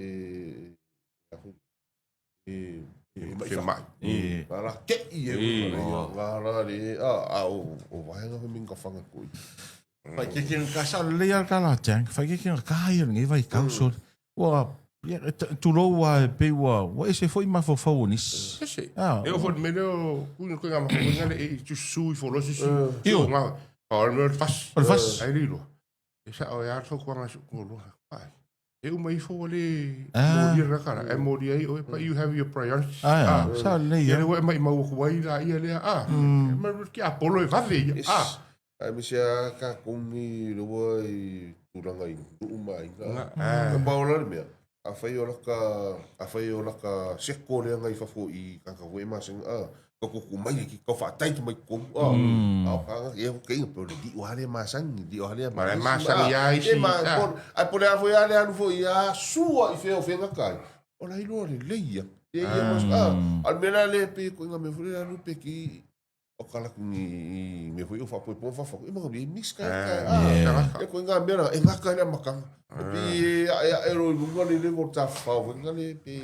e e e mai. E Ngā rā ke i e ngā rā re a a o o waenga ho minga whanga koi. Whai ke ke ka sa le ia ka la tang. Whai ke ke ka ia ngai vai kau so. Ua ia tulou ua e pe ua ua ese foi mafaufau o nisi. Ese. Ah. E o fo me leo ku ko ngā mafaufau le e tu su i fo lo si. Io. Ngā. O le fas. O le fas. Ai lilo. E sa o e arfo ko ngā ko lo. Ai. E uma ifo o le Ah. mori ra kara. E mori ai o pa you have your priorities. Ah, sa le Ia ia. le mai mau ku ai la ia le a. Ma ki Apollo e vave ia. Yes. A. Ai me se a ka kongi roa i tūranga i nuu mai ngā. Ah. Ka paola le mea. A whai o laka, a whai o laka seko le anga i fafo i kaka fo e masenga a. Ka kuku mai ki ka whaatai tu mai komu a. A o kanga e ho keinga pe o le di o hale masangi, di o hale Ma le masangi a isi, E ma, ah. po, ai po le a fo ia le anu fo i a sua i whea o whenga kai. O la iloa le leia. Le ia mas, a, al mea le pe ko inga me fo le anu pe ki o kala kungi i me fo i o whapo e pon whawhako. E manga e mix kai kai. A, e ko inga mea e ngaka le makanga. E pe e a e ro i lunga le le mo ta whao inga le pe.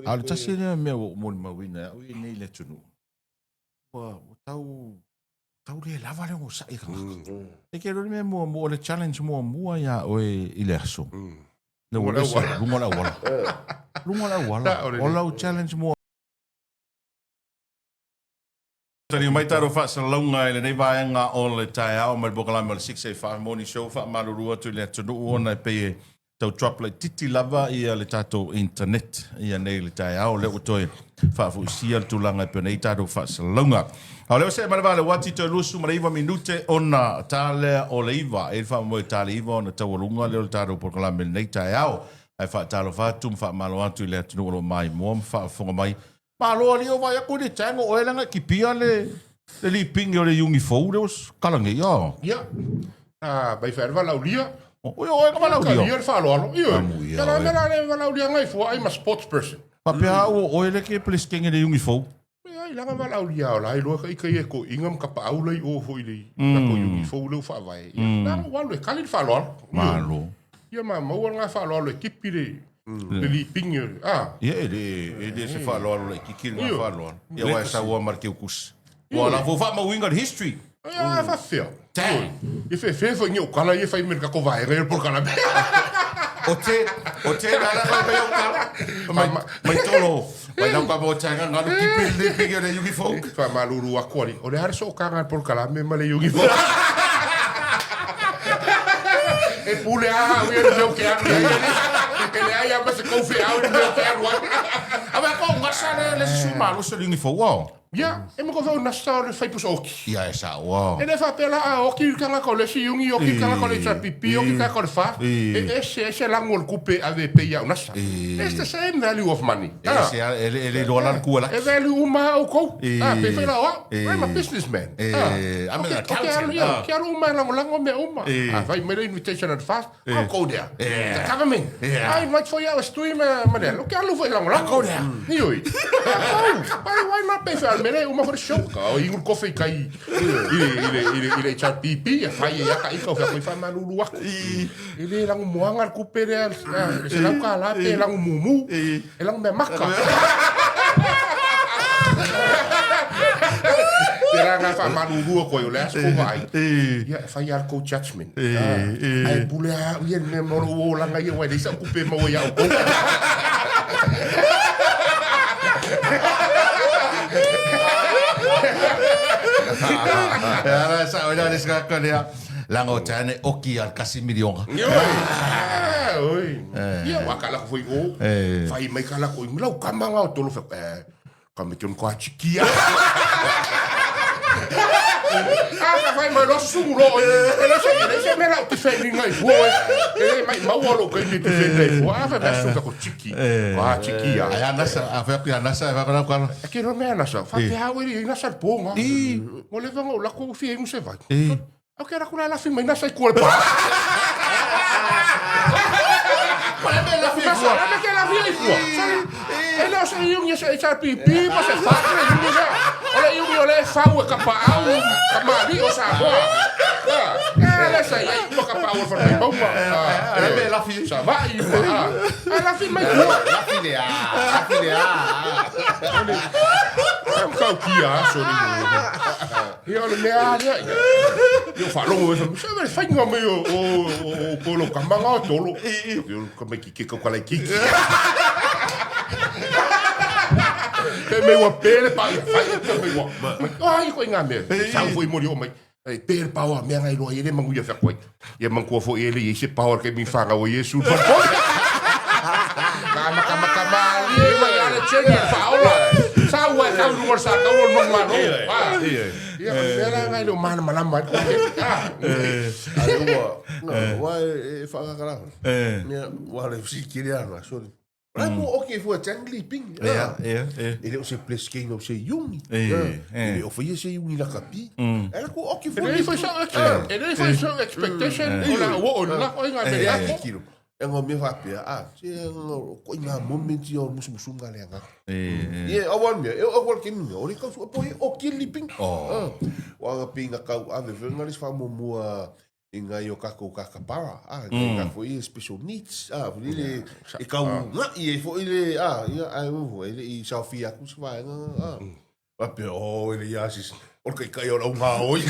A le tasi lea mea ua ou molimauina au i nei le atunuu, ua ua tau tau le lava le onosai i tagata. E ke le mea muamua, o le challenge muamua iā oe i le aso. Le ua lese, luga o le auala. Luga o le auala. O lau challenge muamua. Taliu mai tatou faasalalauga i lenei vaega o le taeao mai le polokalame o le 685 Morning Show. Faamalulu atu i le atunuu ona e pei e tau drop laitiiti lava ia le tatou internet ia nei le taeao. Lea ua toe faafoisia le tulaga e pei ona i ai tatou faasalalauga. A o lea ua see mai le vale uati toe 29 minute ona ta lea o le 9. E i ai le faamoemoe e ta le 9 ona taualuga lea o le tatou polokalame i lenei taeao. Ae faatalofa atu ma faamalo atu i le atunuu o lo o maimoa ma faafofoga mai. Malo alii o vaai atu i le tag o oe leaga e kipia le le lipigi o le iugi fou lea ua kala nei a. Ia. A mai fai le valaulia. Oi o oe ka valaulia. Kalia le faaaloalo. Ioe. Amuia Ia la oe. mea la le valaulia ngai fua ai ma sports person. Faapea au o oe le ke pelesitenge le iugi fou. E ai langa valaulia o la iloa ka ika ia ko inga ma kapaau lai o foi le ka ko iugi fou le faavae. Ia la ua alu e kali le faaaloalo. Ioe. Malo. Ia ma maua le faaaloalo e kipi le le lipigi o le a. Ia e le e le se faaaloalo laitiiti le ga faaaloalo. Ia aua e saua ma le keukusi. Ua la fou faamauina le history. Ia faafefea. Dang. Ia fefe foi ni o kala ia fai me le kako vaega ia le polokalame. O te o te la la mai au kala. Mai mai tolo. Mai lau ka mo tanga ngalu kipi le lipigi o le iugi fou. Faamalulu atu ali. O le a le sookaga le polokalame ma le iugi fou. E pule a au ia le mea o ke alu ai. E leai lava ma se kou feau i le mea o ke alu ai. A mea ko gasa le le se sui malosi o le iugi fou ao. Ia, e ma ko nasa o le fai pusa oki. Ia e sa'o a. E le faapea la a oki le tagata o le isi iugi, oki le tagata o le HRPP, oki le tagata o le FAST. E ese ese lagu o le tupe e ave e pay iau nasa. It's the same value of money. E ese a, e le iloa la le kua laki. E value uma a outou. A, pei foi la o au. I'm a businessman. I'm an accountant. Ou te alu uma e lagolago mea uma. A fai mai le invitation a le FAST, I'll go there. The government. I invite for you as tui ma ma le. Ou te alu foi e lagolago. I'll go there. Ioe. Why, why not pei foi a le mea lea, uma foi le show. Ka o igu le kofe i kai i le HRPP, e fai ai a ka ika o fea koe faamalulu aku. E le lagu moaga le tupe lea, le $100 pe lagu mumu, e lagu mea maka. Pera nga faamalulu aku ai o le aso ko vaai. Ia, e fai a le kou judgment. Ae pule a au ia le mea ma lou olaga ia, aua e leai sau tupe e maua ia outou. E ala e sao ina le sika lea. Langa o tane oki al kasi milionga. Oi. Ia wa kala ko foi o. Fai mai kala ko i lau kama nga o tolo fe. Ka me tion ko chikia. Ah, ka fai mai lo susu lo. E le se le se me la te fe ni ngai fua. E le mai mau lo kai ni te fe nei fua. Ah, fa su ka ko chiki. Ah, chiki ya. Ai anasa, a fe ku anasa, fa ko ko. E ke ro me anasa. Fa te hau i nasa ponga. Mo le vanga o la ko fi e se vai. Au ke raku la lafi mai nasa i kua le pa. Pala me lafi i kua. La me ke lafi i kua. E le o se iungi se HRPP ma se fa le iungi se. O le iungi o le fau e ka paau ka mali o Samoa. E le sa i ma ka paau o whanau mauma. E me lafi. Sa vai ma. A lafi mai kua. Lafi le a, lafi le a. Am kau kia aso ni. Ia o le mea lea, ia. Ia o faalogo e fai, se le faiga mai o, o, o, o polo ka manga o tolo. Ia ka mai ki ke kau kalai kiki. Pe mei ua pele pa ia fai pe mei ua. Mai, ai ko ngā mea. Sau foi mori o mai. Ai pele pa o mea ngai loa ele mangu ia fa koe. Ia mangua foi ele i se power ke mi whanga o Iesu. Ka maka maka mali mai ala cheni whaola. Sa ua e kau runga sa kau o nonga no. Ia ko mea ngai lo mana malama. Ai ua, no, ua e whakakara. Ia, ua le siki le anga, sorry. Ai mo oke fua chang li ping. Ia, ia, ia. E le o se place ke o se yungi. E le o faia se yungi la kapi. E la ku oke fua. E le foi sa e le foi sa expectation o la o o la o inga me la kilo. E ngo me fa pia a se ngo ko inga moment o musumusunga le anga. Ie awan me e o ke mi o le ka fu po e oke li ping. Oh. Wa ga pinga kau ave fe ngari fa mo mua i ngai o kakou kakapara, a, ngai ka foi e special needs, a, foi le, e kau ngai e foi le, a, ia, ai mo, e le i saofia aku se vaega, a. Faapea, oh, e le ia sis, o le kaikai o lau ngā oi.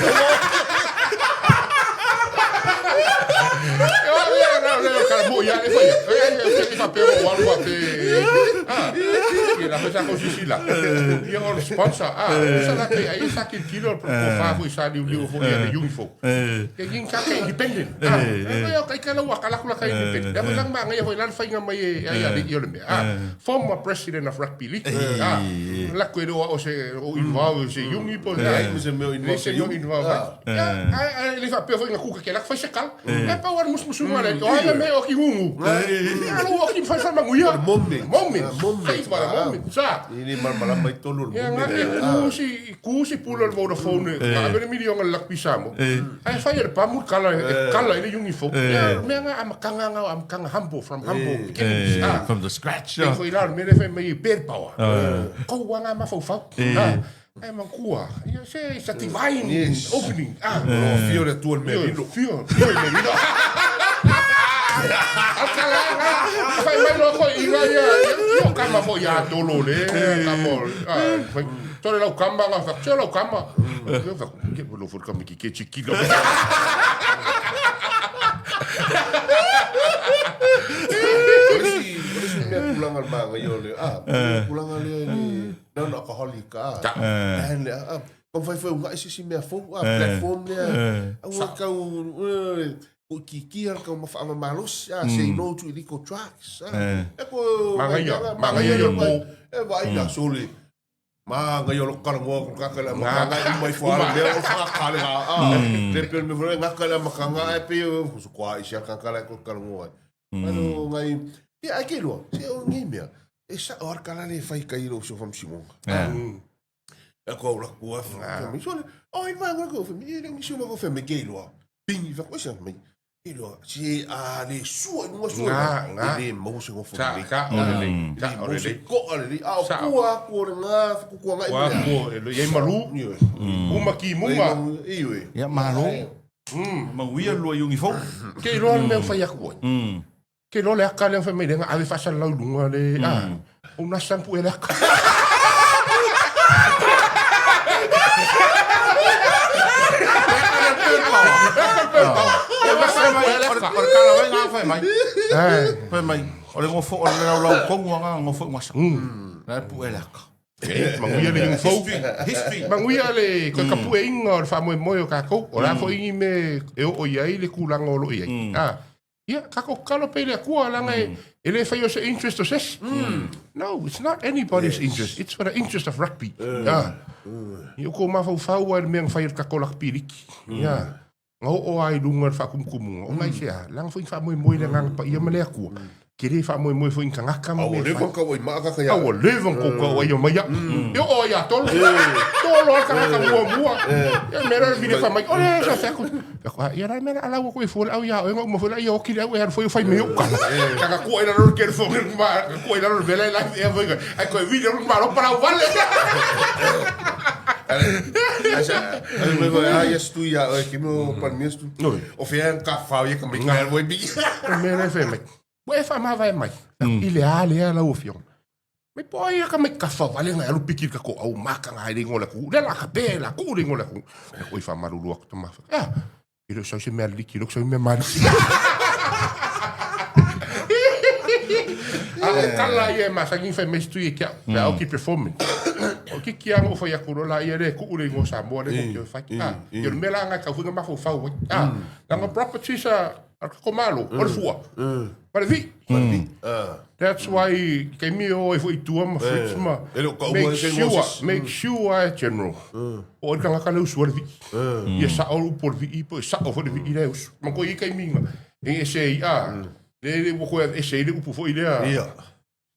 Sponsor, ah, sa la pe ai sa kilo ko fa foi sa liu liu foi le uniform. Ke king ka ke independent. Ah, e kai ka lau kala kula ka independent. Da lang ma ngai hoi lan fainga mai e ai ali i o le mea. Ah, former president of rugby league. Ah, la koe o se o involve se yungi po. Ai mo se mea involve se yungi involve. Ah, le fa pe foi nga kuka ke la fai se kal. E pa war mus musu male. O ai me o ki ngungu. Alo o ki fai fa manguia. Moment. Moment. Fai fa moment. Sa. Ini mar mai tolu le moment. Ia nga e ku si pula le Vodafone. Nga ave le milionga le Lakpi Samoa. Ae fai e le pamu kala e kala i le Jungi fou. Ia mea nga amakanga nga amakanga humble from humble beginnings. Ah. From the scratch. Pei foi la le mea lea fai mai e Bed Power. Kou anga mafaufau. Ah. Ae makua. Ia se it's a divine opening. Ah. O fio le atua le mea lilo. Fio, fio le mea lilo. Alkala nga. Fai mai loa foi i nga ia. Ia o kama foi ia tolo le. Kama. Ah, fai. Tole lau kama nga fa. Tole lau kama. Ia fa. Ke lo fo kama ki ke chiki lo. O le isi, o le isi mea tulaga le magaia o le, ah, tulaga lea i le non-alcoholic, ah. Ban le, ah, taumafai foi e uunai se isi mea fou, ah, platform lea, aua tau, uitiitia le taumafa malosi, ah, say no to illegal drugs, ah. E ko, Magaia, magaia e vaai la sole. Ma ngai o lo kala ngoa ko ka kala makanga i mai fo ala mea o whakakale ngā a. Te pere me fore ngā kala makanga e pe o so kwa i sia kala ko kala ngoa. Ano ngai ia ai ke lua se o ngi mea. E sa o ar kala le fai kai lo so fam singonga. E ko ula ko af. Mi so le o i va ko fe mi le ngi so ko fe me ke lua. Ping fa ko sa mai. E loa, se a le sua i luga sua. Nga, nga. E le maua se gofo Sa, lelei. sa, o lelei. Sa, Le o maua se lelei. ko'a lelei. A o Sa. kua aku o le ngā whakukua ngai Ua mea. ko, e lo iai malu. Ioe. Uma ki munga. Ioe. Ia, malo. Manuia lua iugi fou. Ke iloa le mea ua fai aku ai. Ke iloa le aka lea fai mai le ave faasalalau i luga le a. O nasa na pue le aka. O le kala wai ngā whai mai. Whai mai. O le ngofo, o le laulau kongu anga ngofo i ngasa. La e pue le aka. Manuia le iugi fou. History. Manuia le kakapueina o le faamoemoe o tatou. O le a foi ni mea e oo i ai le tulaga o lo o i ai. Ia, tatou tatalo pea i le Atua, leaga e le faia o se interest o se isi. No, it's not anybody's interest. It's for the interest of rugby. Ia, ua tou mafaufau lava i le mea na fai e le tatou lakapi liki. Ia, na oo lava i luga o le faakumukumuga, ona i se a? Leaga foi na faamoemoe i le Agaga Paia ma le Atua. Ke le faamoemoe foi i ni tagata ma A ua mea e leva fai. ona tau ai maa kaka ia A ua leva ona tou tau ai mai au. E oo ai ia Tolo. Tolo lava le tagata muamua. Ia mea la le vile fai mai, ole sa fai atu. Fai atu, ia la mea la alau aku e fua le au ia oe, na uma foi la ia oki le au e alu foi o fai mai ou kala. Kaka kua i lalo le telefone, kua i lalo le vela i la ea foi. Ai koe vile o le malo palau vale. Ai sa, ai mai foi, ah, yes tu ia oe, ke mea o palmia stu. O fea ka whau ia ka mai ka voi biki. O mea la e fai mai. Ua e faamavae mai. I le a lea lau afioga. Mai po ai ka mai kafa vale ngai alu piki ka ko au maka ngai le ngola ku. Le la ka pe la ku le ngola ku. E koi fa malulu aku tama. Ah. I le sau se mea liki lo sau mea mali. A o kala ia ma sa ngi fai mai stu ia kia. Pe au ki performance. O ki kia ngo fai aku la ia le ku le ngo Samoa le ko fai. Ah. Ia le mea la ngai kau fuga mafau fau. Ah. Langa properties a ko malo o le fua. Ma le vi. That's why kaimi o e foi tua ma fritz ma. E le o ka ua Make e se sure, ngoses. make sure general. O le tagata le usu o le vi. Ia sao le upu o le vi po e sao foi le vi le usu. Ma ko i kaimi nga. E ese i a. Le le ua koe ese i le upu foi lea. Ia.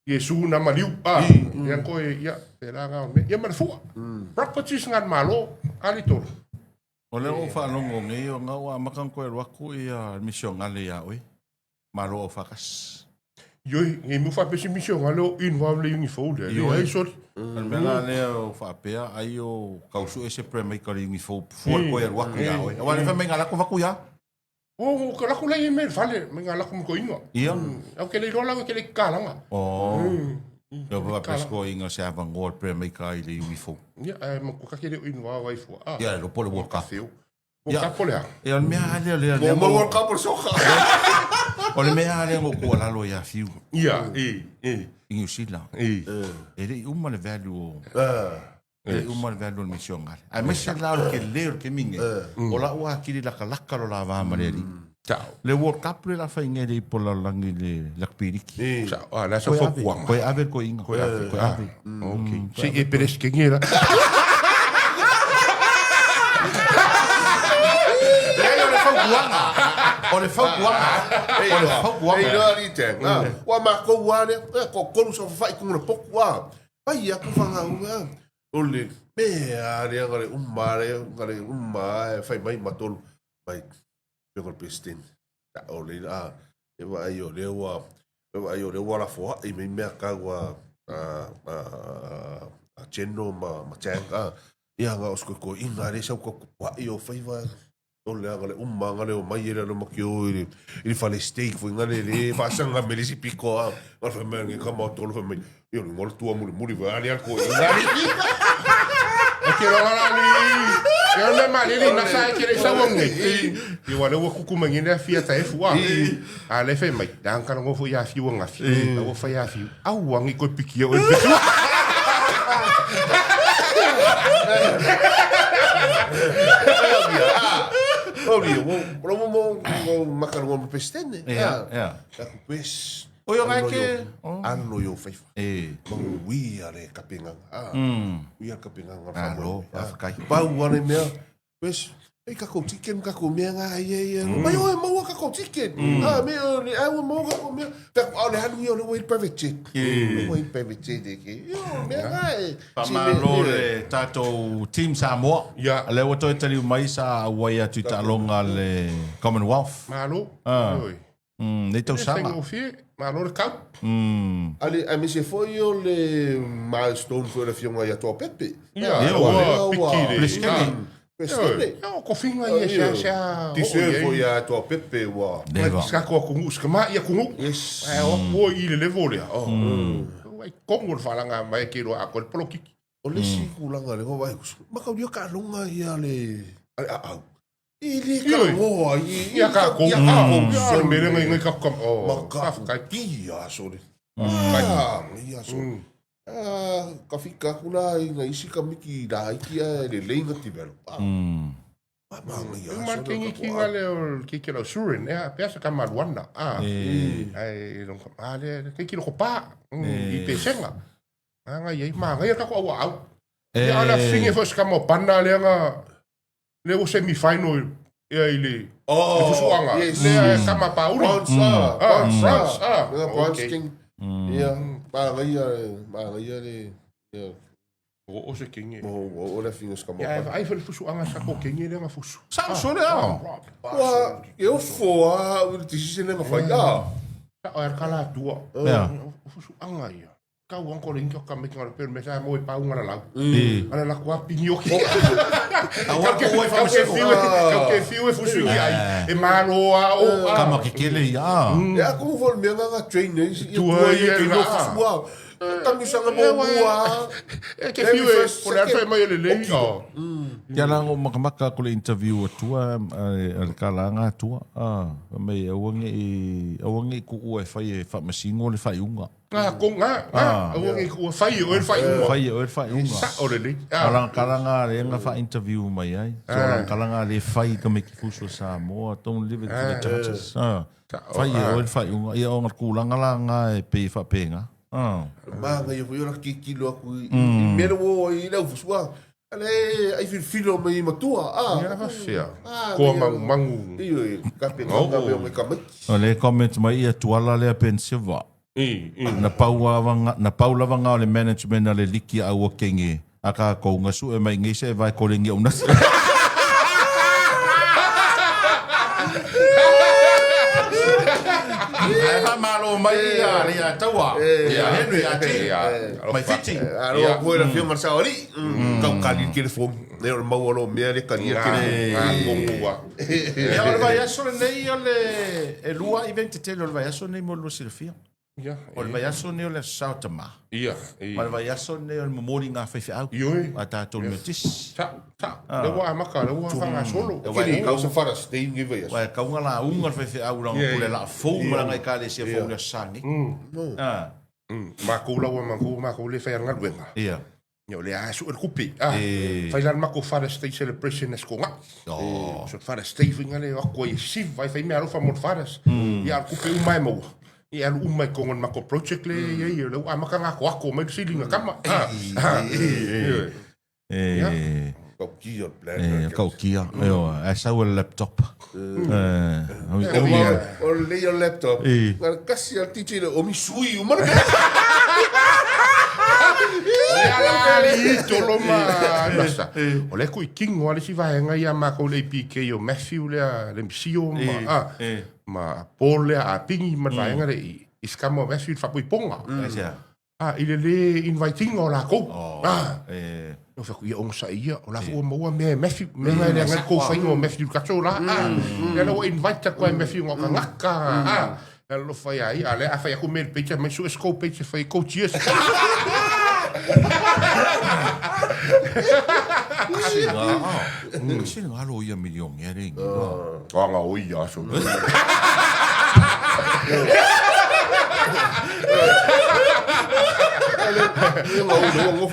Iesu na maliu a. Ia koe ia te la nga me. Ia ma le fua. Properties nga malo ali tolu. O lea ua ou faalogo nei ona ua amata ona toe alu atu ia misionale ia oe, Malo Aufaatasi. Ioe, nei mea faapea se misionale o involve le Unifo lea. Ioe. Leai, sorry. O le mea la lea o faapea ai o tau sue se playmaker i le Unifo fua le toe alu atu ia oe. Aua o lea fai mai na lako faku ia. O, ka lako la i mea i le fale, mai ngā lako ma koinga. Ia. Au ke le iloa lau e ke le kikalaga. Oh. Lea ua faapea se toeaiga se avanoa le playmaker i le Unifo. Ia, ae ma ko kake le o involve ai fua. Ah. Ia, le po le World Cup. World Cup po le a? Ia, o le mea lava lea, lea, lea. Mo World Cup o le soka. O le mea lava lea na ou tuualalo ia Fiu. Ia, e, e. I Niu Sila. E. E le i uma le value o... E le i uma le value o le misionale. Aemaise la o le tele o le taimi lenei, o la ua atili lakalaka lo la va ma le alii. Sao. Le World Cup le la fai nei le ipo lalolagi le rugby league. Sao. Ah, la sa fautuaga. Koe ave le koiga. Koe ave. Koe ave. Ok. Se i e peresikenge la. Leai o le fautuaga. O le fautuaga. O le fautuaga. Ei loa li te. Ua makou lava lea. Ko tolu sa fafa'i kuga na poku a. Pai aku fagau a. O le mea lea na le uma lea, na le uma e fai mai ma tolu. Mai, fia o le President. Ta o le a, e vaai o lea ua, e vaai o lea ua lafoa'i mai mea kau a, a, a, a General ma, ma Chang a. Ia nga o se koikoiga lea sau kau kupua'i o faiva. O le aga le uma aga le o mai e le ma ki o i le, i le fale steak foi nga le le faasaga me le isi piko a. Nga fai mai nge kama o tolu fai mai. Ia le ngola tua muli muli vai ali al ko i nga. E ke roa la ni. Ia le ma le na sa e ke le sa wong nei. Ia wa le ua kuku mai ngene afia ta e fua. A le fai mai. Da ang kana ngofo ia fiu nga fi. A ua fai a fiu. Au wangi koe piki o e fiu. O li, o lo mo mo makana mo President. Ia, ia. Aku pes. O ia ngai ke Alo i o faifa. E. Manuia le kapengaga. Ah. Uia le kapengaga. Malo, faafetai. Pau lava le mea, Wes, ei kakou ticket ma kakou mea nga ia ia. Mai oe maua kakou ticket. Ah, me o le au maua kakou mea. Pe aku ao le alu ia o le ua i le private jet. Ua i le private jet e ke. Io, mea nga e. Faamalo le tatou Team Samoa. Ia. Lea ua toe taliu mai sa auai atu i taaloga a le Commonwealth. Malo. Ah. Oi. Nei tausaga. E faigofie, malo le kau. Ale, aemaise foi o le milestone foi o le afioga ia Toapepe. Ia, ua piki le. Peresetene. Peresetene. Ia, o kofiga ia seasea oo i ai. Deserve foi ia Toapepe ua. Leva. Si kako atunuu, si kama'i atunuu. Yes. Ae o atu oe i le level lea. Ua i tonu le faalaga mai e ke iloa atoa le polokiki. O le isi tulaga lea ua vaai atu, mataulia taaloga ia le aau. E le talanoa ai Ia tatou. Ia tatou. Ia le mea lea ngai tatou kama. Oh, faafetai. Matautia sole. Ah, ia sole. Ah, ka fika atu la i nai isi kamiki laiti ae lelei na develop. Ah, manaia Uma sole kengi o tatou kinga le o le keiki lau surin, ea, pea se kama luana. Ah, ai, long ah, le keiki loko pa, i pesenga. Nga iai, manaia tatou au aau. Ia ala finge foi se kama o pana lea nga, lea ua semi final ia i le Oh, le fusuaga. yes. Lea e kama pauli. Bronze, ah, Ah, bronze, bronze, ah. ah. Ia, bronze Okay. king. Ia, manaia, manaia le, ia, O o se kingi. o le afioga se kama o Ia, e pana. vaai foi le fusuaga sa ko kingi lea nga fusu. Sa sole ao. Ua, e ofo a, o le decision lea na fai, ah. Sa o kala atua. Ia. O fusuaga ia. Kau anko le inka ka meki ngalo pelu me sa mo i paunga la lau. E. Ala la kua pini oki. Aua ko oi Kau ke whamaseko. fiu, kau ke fiu e fusu i ai. E malo a o a. Kama ke kele ia. Ia, como foi le mea nga train nei, ia Tua tua ia ia ke la. no fusu a. Tamisaga mo mua. E ke fiu e, o le alfa e mai e le lei. Oh. Ia la ngo makamaka ko le interview atua a le kalanga atua. Ah, mai aua nge aua nge ku ua e fai e whaamasingo le whaiunga. Nga ko nga, nga, aua nge ku fai o le fai unga. Fai o le whaiunga. Sa o le lei. Alang kalanga le nga fa interview mai ai. So alang kalanga le fai ka me ki fusu Samoa, don't leave it to the judges. Ah. Fai o le whaiunga. Ia o nga kulanga la nga e pe whapenga. Ah. Manaia foi o la kikilo aku i mea le ua i le au fusu a. Ale, ai filifilo mai matua. Ah, Ia va fea. Ah, Koa ia. mangu mangu. Io, ka pe nga me o mai kamaiki. O le comment mai ia tuala lea Ben Silva. I, i. Na pau lava na pau lava nga o le management a le liki a ua kenge. A ka kou nga su e mai ngei se e vai kore ngi una. Ai fa malo mai ia le ia taua. Ia Henry a ti. Mai Fiti. Alo, koe la fio marsa ori. Kau kali telefoni. Ne o le maua lo mea le kali Nga, telefoni. nga kongu wa. Ia o le vaiaso lenei o le e lua event tele o le vaiaso nei mo le lua silafia. Ia. O le vaiaso nei o le aso Sao Tamā. Ia. I. Ma le vaiaso nei o le momoli ngā faifeau. Ioe. A tātou le metisi. Sa, sa, le ua amaka, le ua whanga solo. Kiri, kau sa fara stay ngi vai aso. Wa kaunga la unga le faifeau ranga Ia, pule ia. la fou ma langa i ka le sia fou le sani. Ah, Mākou laua, mākou, mākou le whai ngaluenga. ia. Ia, o le a su el kupi. Ah, E. whai lan mako Father's Day celebration es ko ngā. Oh. So Father's Day whinga le ako i siv, vai whai mea alofa mo le Father's. Ia, al kupe umai maua. Ia, alu umai kongon mako project le, ia, ia, le ua amaka ngā ko ako, mai silinga kama. Ah, ah, ia. E, Kau kia plan. e, kau kia. Io, e sau le laptop. Eh, O o o le ia laptop. E. Ngara kasi al titi le o mi sui o mana. Le ala le i tolo ma nasa. O le kui kingo ale si vaenga ia mākou le PK o Matthew lea, le Misio ma, ah, ma Paul lea a Pingi ma le vaenga le i, i skama o Matthew le whapuiponga. Asia. Ah, i le le inviting o lākou. Ah, E, no whaku ia onga sa ia, o la fua maua mea e Matthew, mea ngai le ngai kou whainga o Matthew kato la, ah, le la ua invite koe Matthew ngā ka ngaka, ah, le lo whai ai, a le a whai aku mea le peita, mai su e skou peita, whai kou cheers. singa. Singa lo ia milion e ringi. Anga o ia, so. Ia ngau le ngo.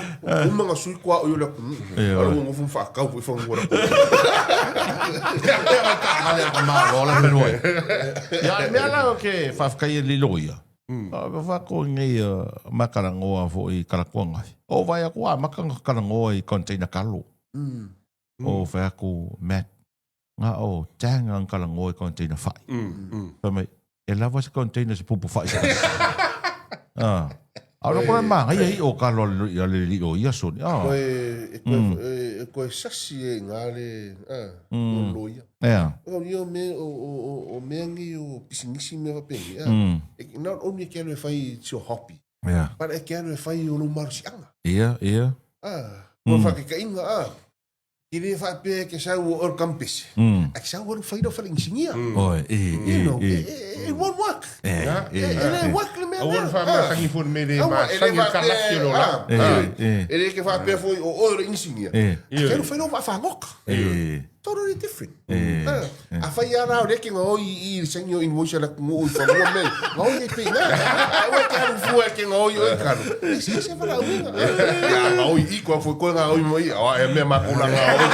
Uma nga sui kwa o le ku. Alo ngo fu fa kau fu fa ngo ra. Ale ka malo la peloi. Ia mea la o ke whawhakai e lilo ia. Fa ko nei makalagoa foi i kalakuagafi. O vai aku amata ona kalagoa i container kalo. O fai atu Matt, na o tanga na kalagoa i container fai. Fai mai, e lava se container se pupu fai se tasi. Ah. A o loko le māngaia i o kalo a le li o ia soni. Ah. Koe, e koe, e koe sasi e ngā le, ah, o loia. Ea. O ia me, o, o, o, o mea nei o pisinisi mea whapengi. Ah. E, not only e ke alu e whai it's your hobby, Ea. but e ke alu e whai o lou marosianga. Ia, ia. Ah. Mm. Whakekainga, ah. Ki le faapea ke sau o ol kampese. A ke sau alu whai rau whare insinia. Oi, e, You e, know, e. it won't work. E, e, E le work le mea Aua lea. le faamasagi foi le mea le Aua, e le masagi le kalasi o le olaga. E, e. E le ke faapea foi o oe o le inisinia. E. A ke alu whai rau whaafagoka. E. Totally different. Ah, a whai ara o leke ngā oi i le sangi o invoice ala kungu o i whangua mei. Ngā oi e pe ngā. A ue ke alu fua ke ngā oi oi kano. E se se whala uinga. Ia ngā oi i koa fue koe ngā oi mo i. Awa e mea makula ngā oi.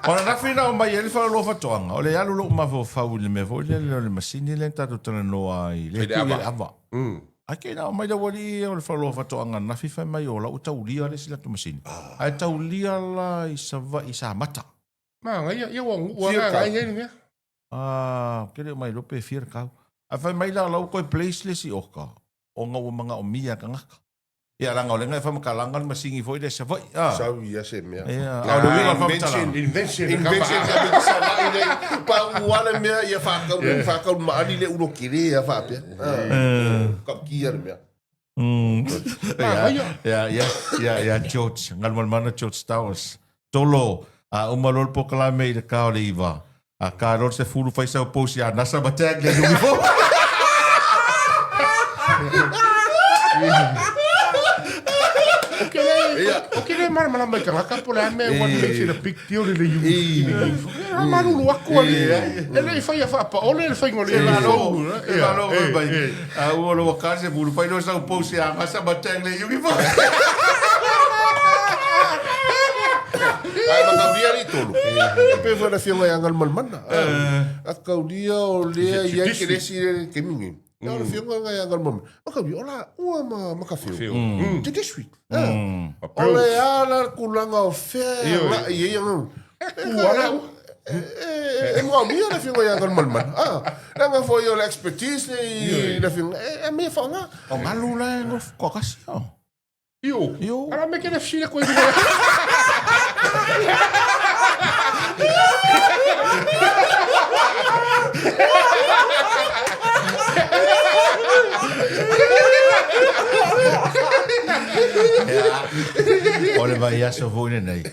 O le nafi na o mai e le whalaloa whatoanga. O le alu lou mafaufau i le mea foi lele o le masini lea na tatou talanoa ai, le Fai le tui ava. le ava. Ai ke na o mai le aualii ia o le whalaloa whatoanga nafi fai mai o lau taulia le isi latou masini. Ae taulia la i Savaii i Samata. Magaia, ia ua ua Fia agaga ai le mea. Ah, ke le o mai lope e fia le kau. Ae fai mai la lau koe place le isi oka, ona ua manaomia e tagata. Ia leaga o lenga e faamatalaga le masini foi lea i Savaii, ah. Sau ia se mea. Ia, a o le uiga o le faamatalaga. Invention, Invention ka mea Savaii nei. Pau a le mea ia whakau, whakau maali le ulo kere ia whapea. Ka kia le mea. Ia, ia, ia, ia, ia, George, Galumalemana George Towers. Tolo, a uma loa le polokalame i le ka o le iva. A ka loa le sefulu fai sau post ia Nasa ma tag le nui fou. O ke le malamalama i tagata po o le a mea what makes it a big deal i le UFO. E malulu aku ali. E le i faia faapaole le faiga o le UFO. E malo foi mai. A ua loa ka le sefulu fai loa sau post ia Nasa ma tag le UFO. Ai makaulia le tolu. E pe foi le afioga ia Galumalemana. A kaulia o lea ia ke le isi le kemigi. Ia o le afioga ia Galumalemana. Makaulia o la ua ma makafeu. Te district. O le a la tulaga o fea e agai ai ia. E e manaomia le afioga ia Galumalemana. Leaga foi o le expertise le i le afioga e mea faaaoga. O galu la e nofo toatasi. Io. Io. Ala me ke le fesili koe i luga. O le vaiaso foi lenei,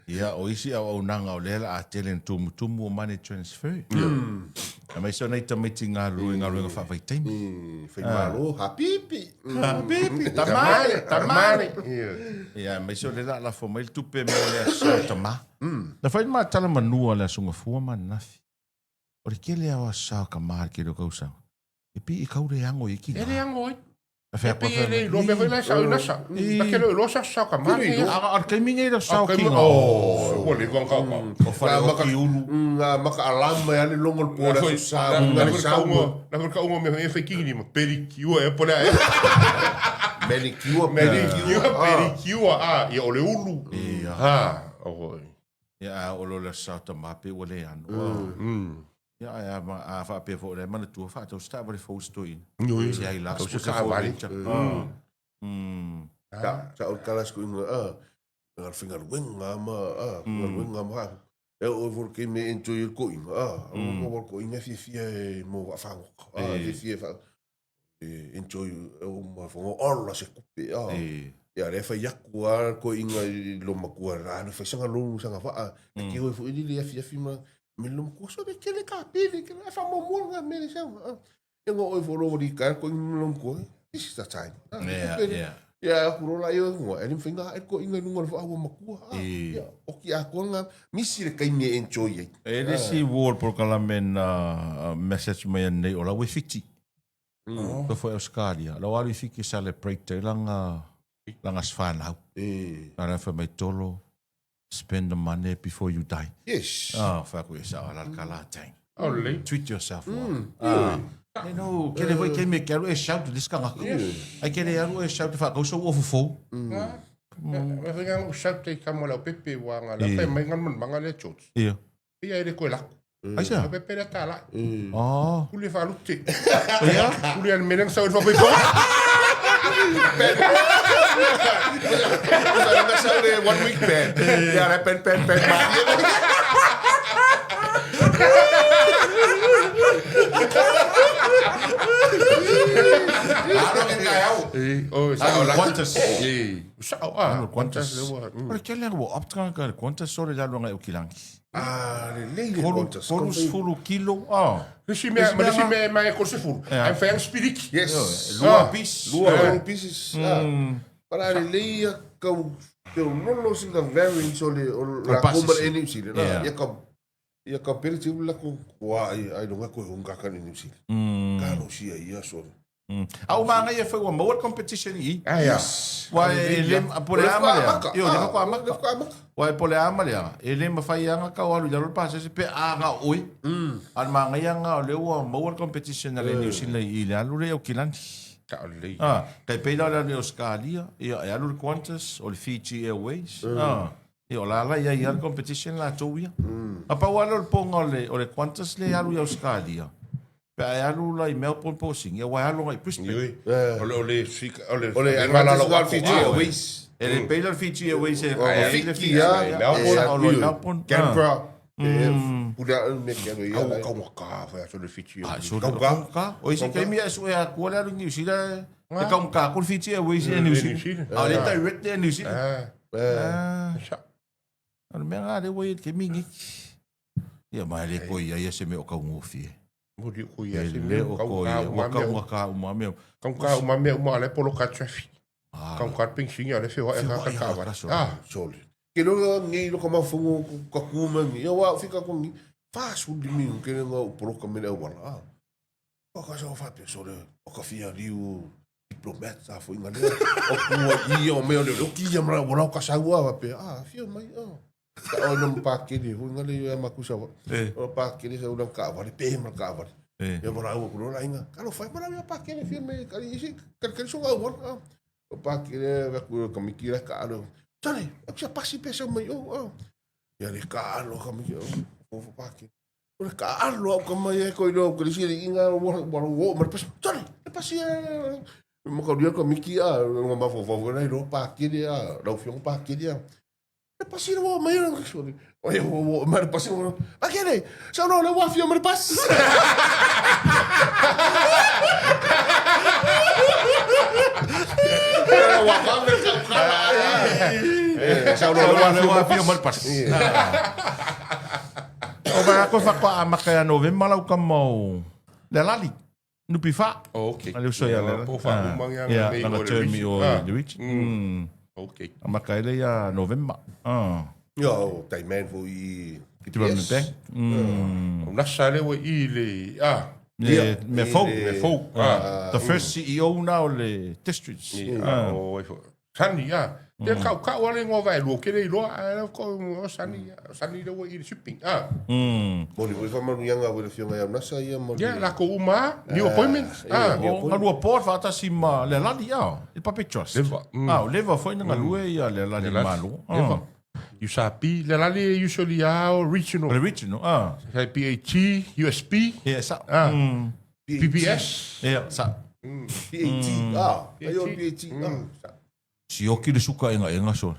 ia, o isi auaunaga o lea o le a tele ina tumutumu o money transfer. Aemaise o nai tamaiti galulue i galuega faavaitaimi. Faimalo, hapipi. Hapipi, tamale, tamale. Ia, aemaise o lea o le a lafo mai le tupe mo le aso tama. Na fai le matala manua a le Aso Gafua ma ananafi. O le tele lava o aso sa o tama i le tele o tausaga, e pei e tau le ago i ai tina. E le ago ai. E pei e le iloa mea foi la e sao i nasa. Na ke le iloa sa sao ka mani. A o le taimi nei le sao kinga. Oh, ua leva ona kau kau. O fale o ki ulu. Nga maka alama e ale longo le po le aso sa. Nga le sau. Na foi ka unga mea e fai kingi ni ma pedikiua e po le ae. Manicure, Manicure, pedicure, a, ia o le ulu. Ia. Ha, o. Ia, a o lo le sao tama pe ua le ano. Ia, ae a, a faapea foi o la e manatua faatau se taavale fou i se toeaina. Oi. Se ai la, Tau se se taavale. Sa sa o le tala se kuiga a le faigaluega ma a galuega ma e oo foi i le taimi e enjoy ai le toeaina a o le toeaina e fiafia e mo vaafagota a fiafia e faa e enjoy e oo ma fai ola se tupe a ia lea e fai atu lava le toeaina i lou matua la le fai saga loan saga vaa e te o ai foi lele afiafi ma me lou matua so le tele kapili ke la faamuamua lena mea le sau a ia na oo ai foi loa ua litaea le toeaina ma lou matua this is the time Yeah, yeah. ia aku loa la ia e le mafai ona ae le toeaina i luga o le vaa ua matua a ia oki atoa lena misi le taimi e enjoy ai. E le isi ward polokalame na message mai anei o la ua i Fiti. Toe foi Australia. Lau alu i Fiti e celebrate ai lana lana aso fanau. Na la fai mai Tolo, spend the money before you die. Yes. Ah, fai aku e sao ala le kala tang. Oh, lelei. Treat yourself well. Ah. E no, kele foi ke me ke alu e shout le sika ngaka. Ai kele alu e shout fa kau so o fofou. Ah. Me fai ngang shout te kamo la pepe wa nga la fai mai ngan man manga le chot. Ia. Ia ele koe lako. Ai sa? La pepe le tala. Oh. Kule fa lute. Ia. Kule al meleng sa fa ko. Sa le one week pen. Ia le pen pen pen ma. Alo ke kai au. Oh, sa Alu la. Qantas. Eh, sa ah. Alu Qantas. Qantas. Ora kele ua optanga ka Qantas sore le alu ngai o kilangi. Ah, lelei le Tolu Qantas. tolu sefulu kilo. Ah. Le si mea, ma le si mea mai ko se fulu. Ai fai ang spirit. Yes. Lua pis. Lua tolu pieces. Ah. Para lelei ia kau te lolo singa variance o le o la passes. komba e New Zealand. Yeah. Ia ka ia ka pere te ula ko wa ai ai longa ko hunga ka ni New Zealand. Ka lo sia ia so. A o maga ia foi ua maua le competition i. Ah, ia. Wa e le po le ama lea. Io le ko ama. Le ko amaka. Wa e po le ama lea. E le mawhai anga ka o alu i lalo le pasese pe a nga oi. A le maga nga o le ua maua le competition a le New Zealand i le alu le au kilani. Ka o lelei. Ah, kai pei la o le alu i Australia, ia e alu le Qantas o le Fiji Airways. Ah, ia o la la ia ia le competition latou ia. A pau lava lea o le poga o le o le Qantas le alu i Australia. Pe a e alu la i Melbourne po o Sydney, ia ua e alu agai i Brisbane. Ioe. O le o le sika o le O le malalo Qantas Fiji Airways. E le pei la le Fiji Airways e O ai le Fiji, Fiji. ia. Melbourne. Sa o lo i Melbourne. Ah. Canberra. E pula me ke ia. Au kau ka fa so le Fiji. Ah, so Kau le ka. kau ka. O isi kaimi e sue akua le alu i New Zealand. E kau ka aku le Fiji Airways i New New Zealand. Zealand. A o le direct le New Zealand. Ah, Ah. sa. O le mea ngā le ua i le kemi ngiki. Ia mai le koi ia ia se mea o kaugofie. Mo di ko ia E se le mea o kau koi ka ia, ua uma mea. kaunga ka uma mea. Kau ka uma mea uma le polo ka traffic. Ah, Kau ka ping singa le fewa e ka Fewa e ka ka wa. ka so. Ah, Sole. Ke lo ngi lo ka mafungo ka kuma ngi. Ia wa fika ko ngi. Fa su di mi ke nga u polo ka mele wala. Ah. O ka sa fa pe sole. O ka fia riu diplomat sa fo inga le. O kua i o me o le o ki ia mra wala ka sa wa pe. Ah, fia mai ah. Ka o no pa ke ni hu inga le ia makusa wa. Eh. O pa ke ni sa una ka wa le pe ma ka wa. Eh. Ia mara ua kulo la inga. Ka lo fai mara ia pa ke ni fia me ka isi ka ka so wa. Ah. O pa ke le va ku ka miki la ka alo. Tale, e psia pasi pesa mai o. Oh. Ia le ka alo ka miki o. O pa ke. O le ka alo au ka mai e ko ilo ko le siri inga o wa wa ma pasi. Tale, e pasi e. Mo ka ria ka miki a ngo ma fo fo na ilo pa ke le a. Rau fio pa ke le a. E pasi le wa mai o so. O e o ma pasi o. Pa ke le. Sa no le wa fio ma pasi. Wa ka me ka ka. Sa no le wa Le fio ua ma fio pasi. ma le pasi. O vai ko fa ko amaka ya November lau ka mau. Le lali. Nupi fa. oh, okay. Ale uso ia le. Po fa uma ia Ia, nei nanga o le termi o Ah, le rich. Mm. Okay. Amaka ele ia November. Ah. Yo, tai man fo i Development Bank. Mm. O nasa le wa i le ah, Le me fou. me fou. Ah. The first CEO now le districts. Ah, o e fo. Sani ah. Te kau kau ale ngo vai lo ke le lo a ko o sani sani le wa i le shipping. Ah. Mm. Mo le fa manu yanga o le fionga ia nasa ia mo. Yeah, la ko uma new appointment. Ah. O ngalua board faatasi ma le alali a i Public Trust. Leva. Ah, o leva foi na ngalue ia le alali malo. Leva. USAP, le lali usually ah regional. O le regional, ah. Sai PAT, USP, Ia, sa. ah. PPS. Ia, sa. PAT. Ah, ai o PAT. Ah. Sioki le suka enga enga so.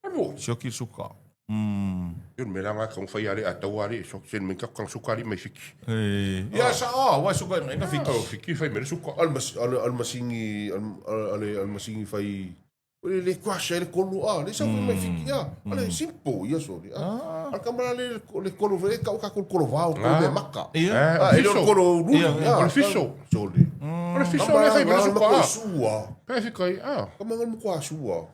Amo. Sioki le suka. Mm. Yo me la nga kong fai ale atau ale sok sen men ka kang suka ali mai fiki. Eh, ia sa, ah, wa suka enga enga fiki. Oh, fiki fai me suka. Al mas al al masingi al al al masingi fai o le le crash le kolo a le sa fai mai fiki a. Ale simple ia so. Ah. Al kamara le le kolo ve ka ka kolo vao ko me maka. Ia. Ah, ele o kolo ru. Ia, o le fiso. So le. O le fiso le fai me suka. Kamara Ah. sua. Pe fiki ai, ah. Kamara mo kwa sua.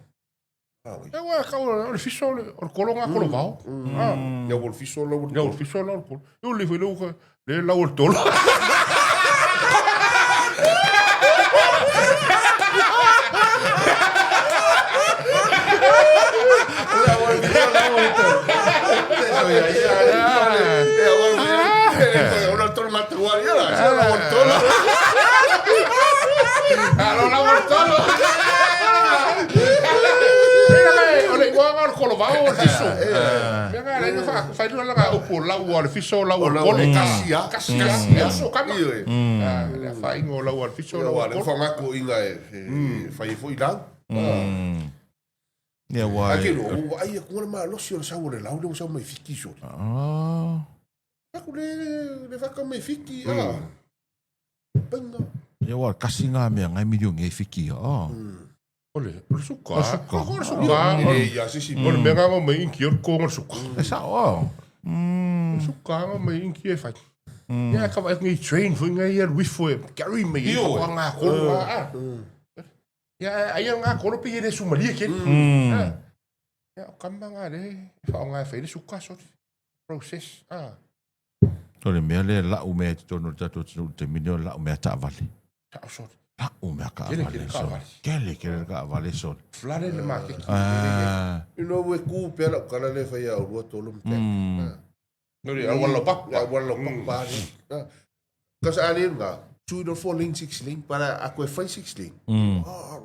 Ah, E wa ka o le fiso le o le kolo nga kolo vao. Ah. ia o le fiso la o Ya o le fiso la o le kolo. Yo le fai le o le la o le tolo. Ona tolu matua ia la, se la o tolu. Alo la o tolu. O le igoa o le kolovao o le fiso. Mea nga le fa fa lua la upu lau o le fiso lau o le kolo. Kasi a. Kasi a. E uso kama. Le fa ingo lau o le fiso lau o le kolo. Fa ngako inga e fai foi lau. Ia wai. Ake lo, ai ko le malosi o le sau o le lau le o sau mai fiki so. Ah. Aku le le fa mai fiki ah. Penga. Ia wa kasi ngā mea ngai milioni ngai fiki ah. O le o le suka. O suka. O le suka. E ia se si. O le mea nga mai inki o le kongo le suka. E sa o. O suka nga mai inki e fai. Ia ka vai ngai train foi ngai ia wifo e carry mai i Io, fa ngā kolo ah. Ia ai ngā kolo pe le sumalia ke. Ia o kamba ngā le fa ngā fai le suka so. Process. Ah. O le mea le lau mea i totonu o le tatou atunuu i le taimi lenei o le lau mea taavale. Sa so. Lau mea Kele, kaavale kele so. kaavale. Kele kele kaavale so. Flooded le market. Ah. Ino ue ku pe la kala le fai au rua tolu mte. No le au wala papa. Ya wala papa ni. Kasi ale nga 2 to 4 lane 6 lane para a koe fai 6 lane. Ah,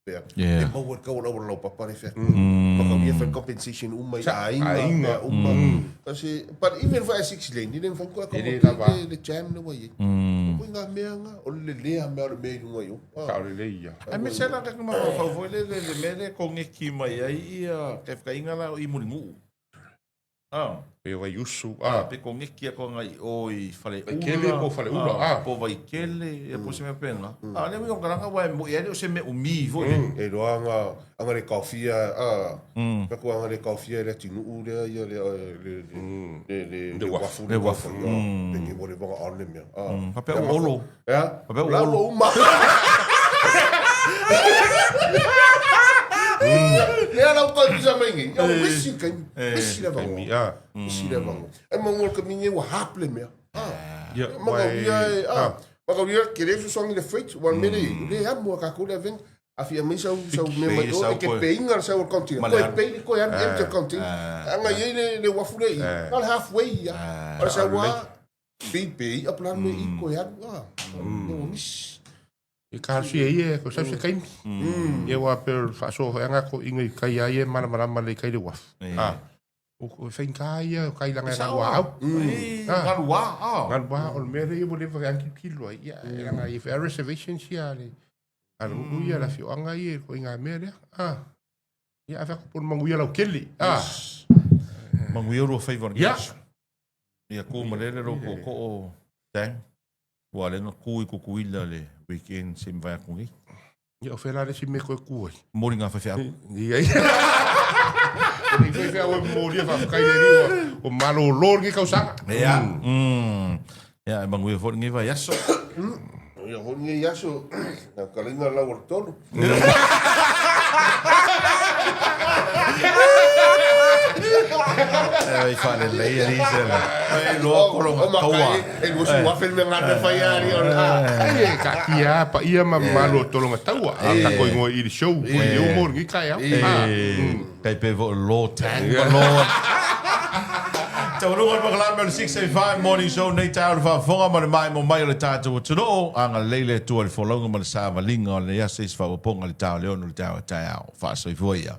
pea. Yeah. E maua kau lau lau papa le fea. Maka ia fai compensation uma i aiga. Aiga. Uma. Kasi, but even for a 6 lane, ni le fai koe E le lava. le jam le wai. Ko ngā mea nga, o le lea mea o le mea i lunga i o. Sa o le le ia. Ai me se la ka ma fa foi le le le mea le kongeki mai ai ia ke whakainga la o i Mulinuu. Ah. Pe vai usu. Ah, Ah. pe kongeki a ko ngai o i whare ula. Waikele po whare ula, ah. Po Waikele, e po se mea penga. Ah, le ui o karanga wa mo ia le o se me umi foi le. E roa nga, anga le kaufia, ah, ka anga le kaufia le tinuu le ia le le le le le wafu Le wafu. Le ke mo le vanga on le mea. Ah. Ka pe o olo. Ya. Ka pe o La olo. o uma. Le ala o ka mai ngi. Ya wisi kai. Wisi le vanga. Mi ah. Wisi le vanga. E mo ka minge wa hap le mea. Ah. Ia Maka ia e ah. Maka ia ke le so le freight one minute. Le ha mo ka ko le veng. A fia mai sau sau me mai Pei o sau e ke koe. peinga sau o container. Ma le Koe alu. pei koe alu empty container. Anga ia le le wafu le i. Al halfway ia. O sau wa pei pei a plan me i koe alu. Ah. Ne o mis. I ka si e ia ko sa se kaimi. Ia wa pe fa so anga ko inga i kai ai e mana mana le kai le wafu. Ah. O ko whain ka ia o kai langa Sa wa au. Ei, ngalua, ah. Ngal wa o le mea le mo le fa anki kilo ai. Ia e langa i fa reservations ia le. Ala u ia la fi anga ia ko inga mea le. Ah. Ia a fa ko pon mangu ia lau keli. Ah. Mangu ia rua whaiva Ia. Ia kū malele ro ko ko o tang. Ua le nga kū i kukuila le weekend se mwai aku ngi. Ia o whela le si me koe kuai. Mori ngā whawhia aku. Ia ia. O ni whai whai mori e whawhakai le riwa. O malo lor ngi kausanga. Ia. Ia, e mangu ia fo ngi vai aso. Ia ho ngi aso. Na kalinga lau o tolu. E vai whale lei a rise la. E loa kolo ngā kaua. E lua su wafe me ngā me whai ari o Ai e ka kia pa ia ma malo tolonga taua. A ka koi ngoi i le show. Koi i o mori ngi kai au. Ah. Kai pe vo lo tang pa lo. Tau lunga o pakalame o le 685 Morning Show nei tau le whaafonga ma le mai mo mai o le tātou atunuu. Anga leile tua le folauga ma le sāvalinga o le ia seis whaawaponga le tau leono le tau a tai ao. Whaasoifua ia.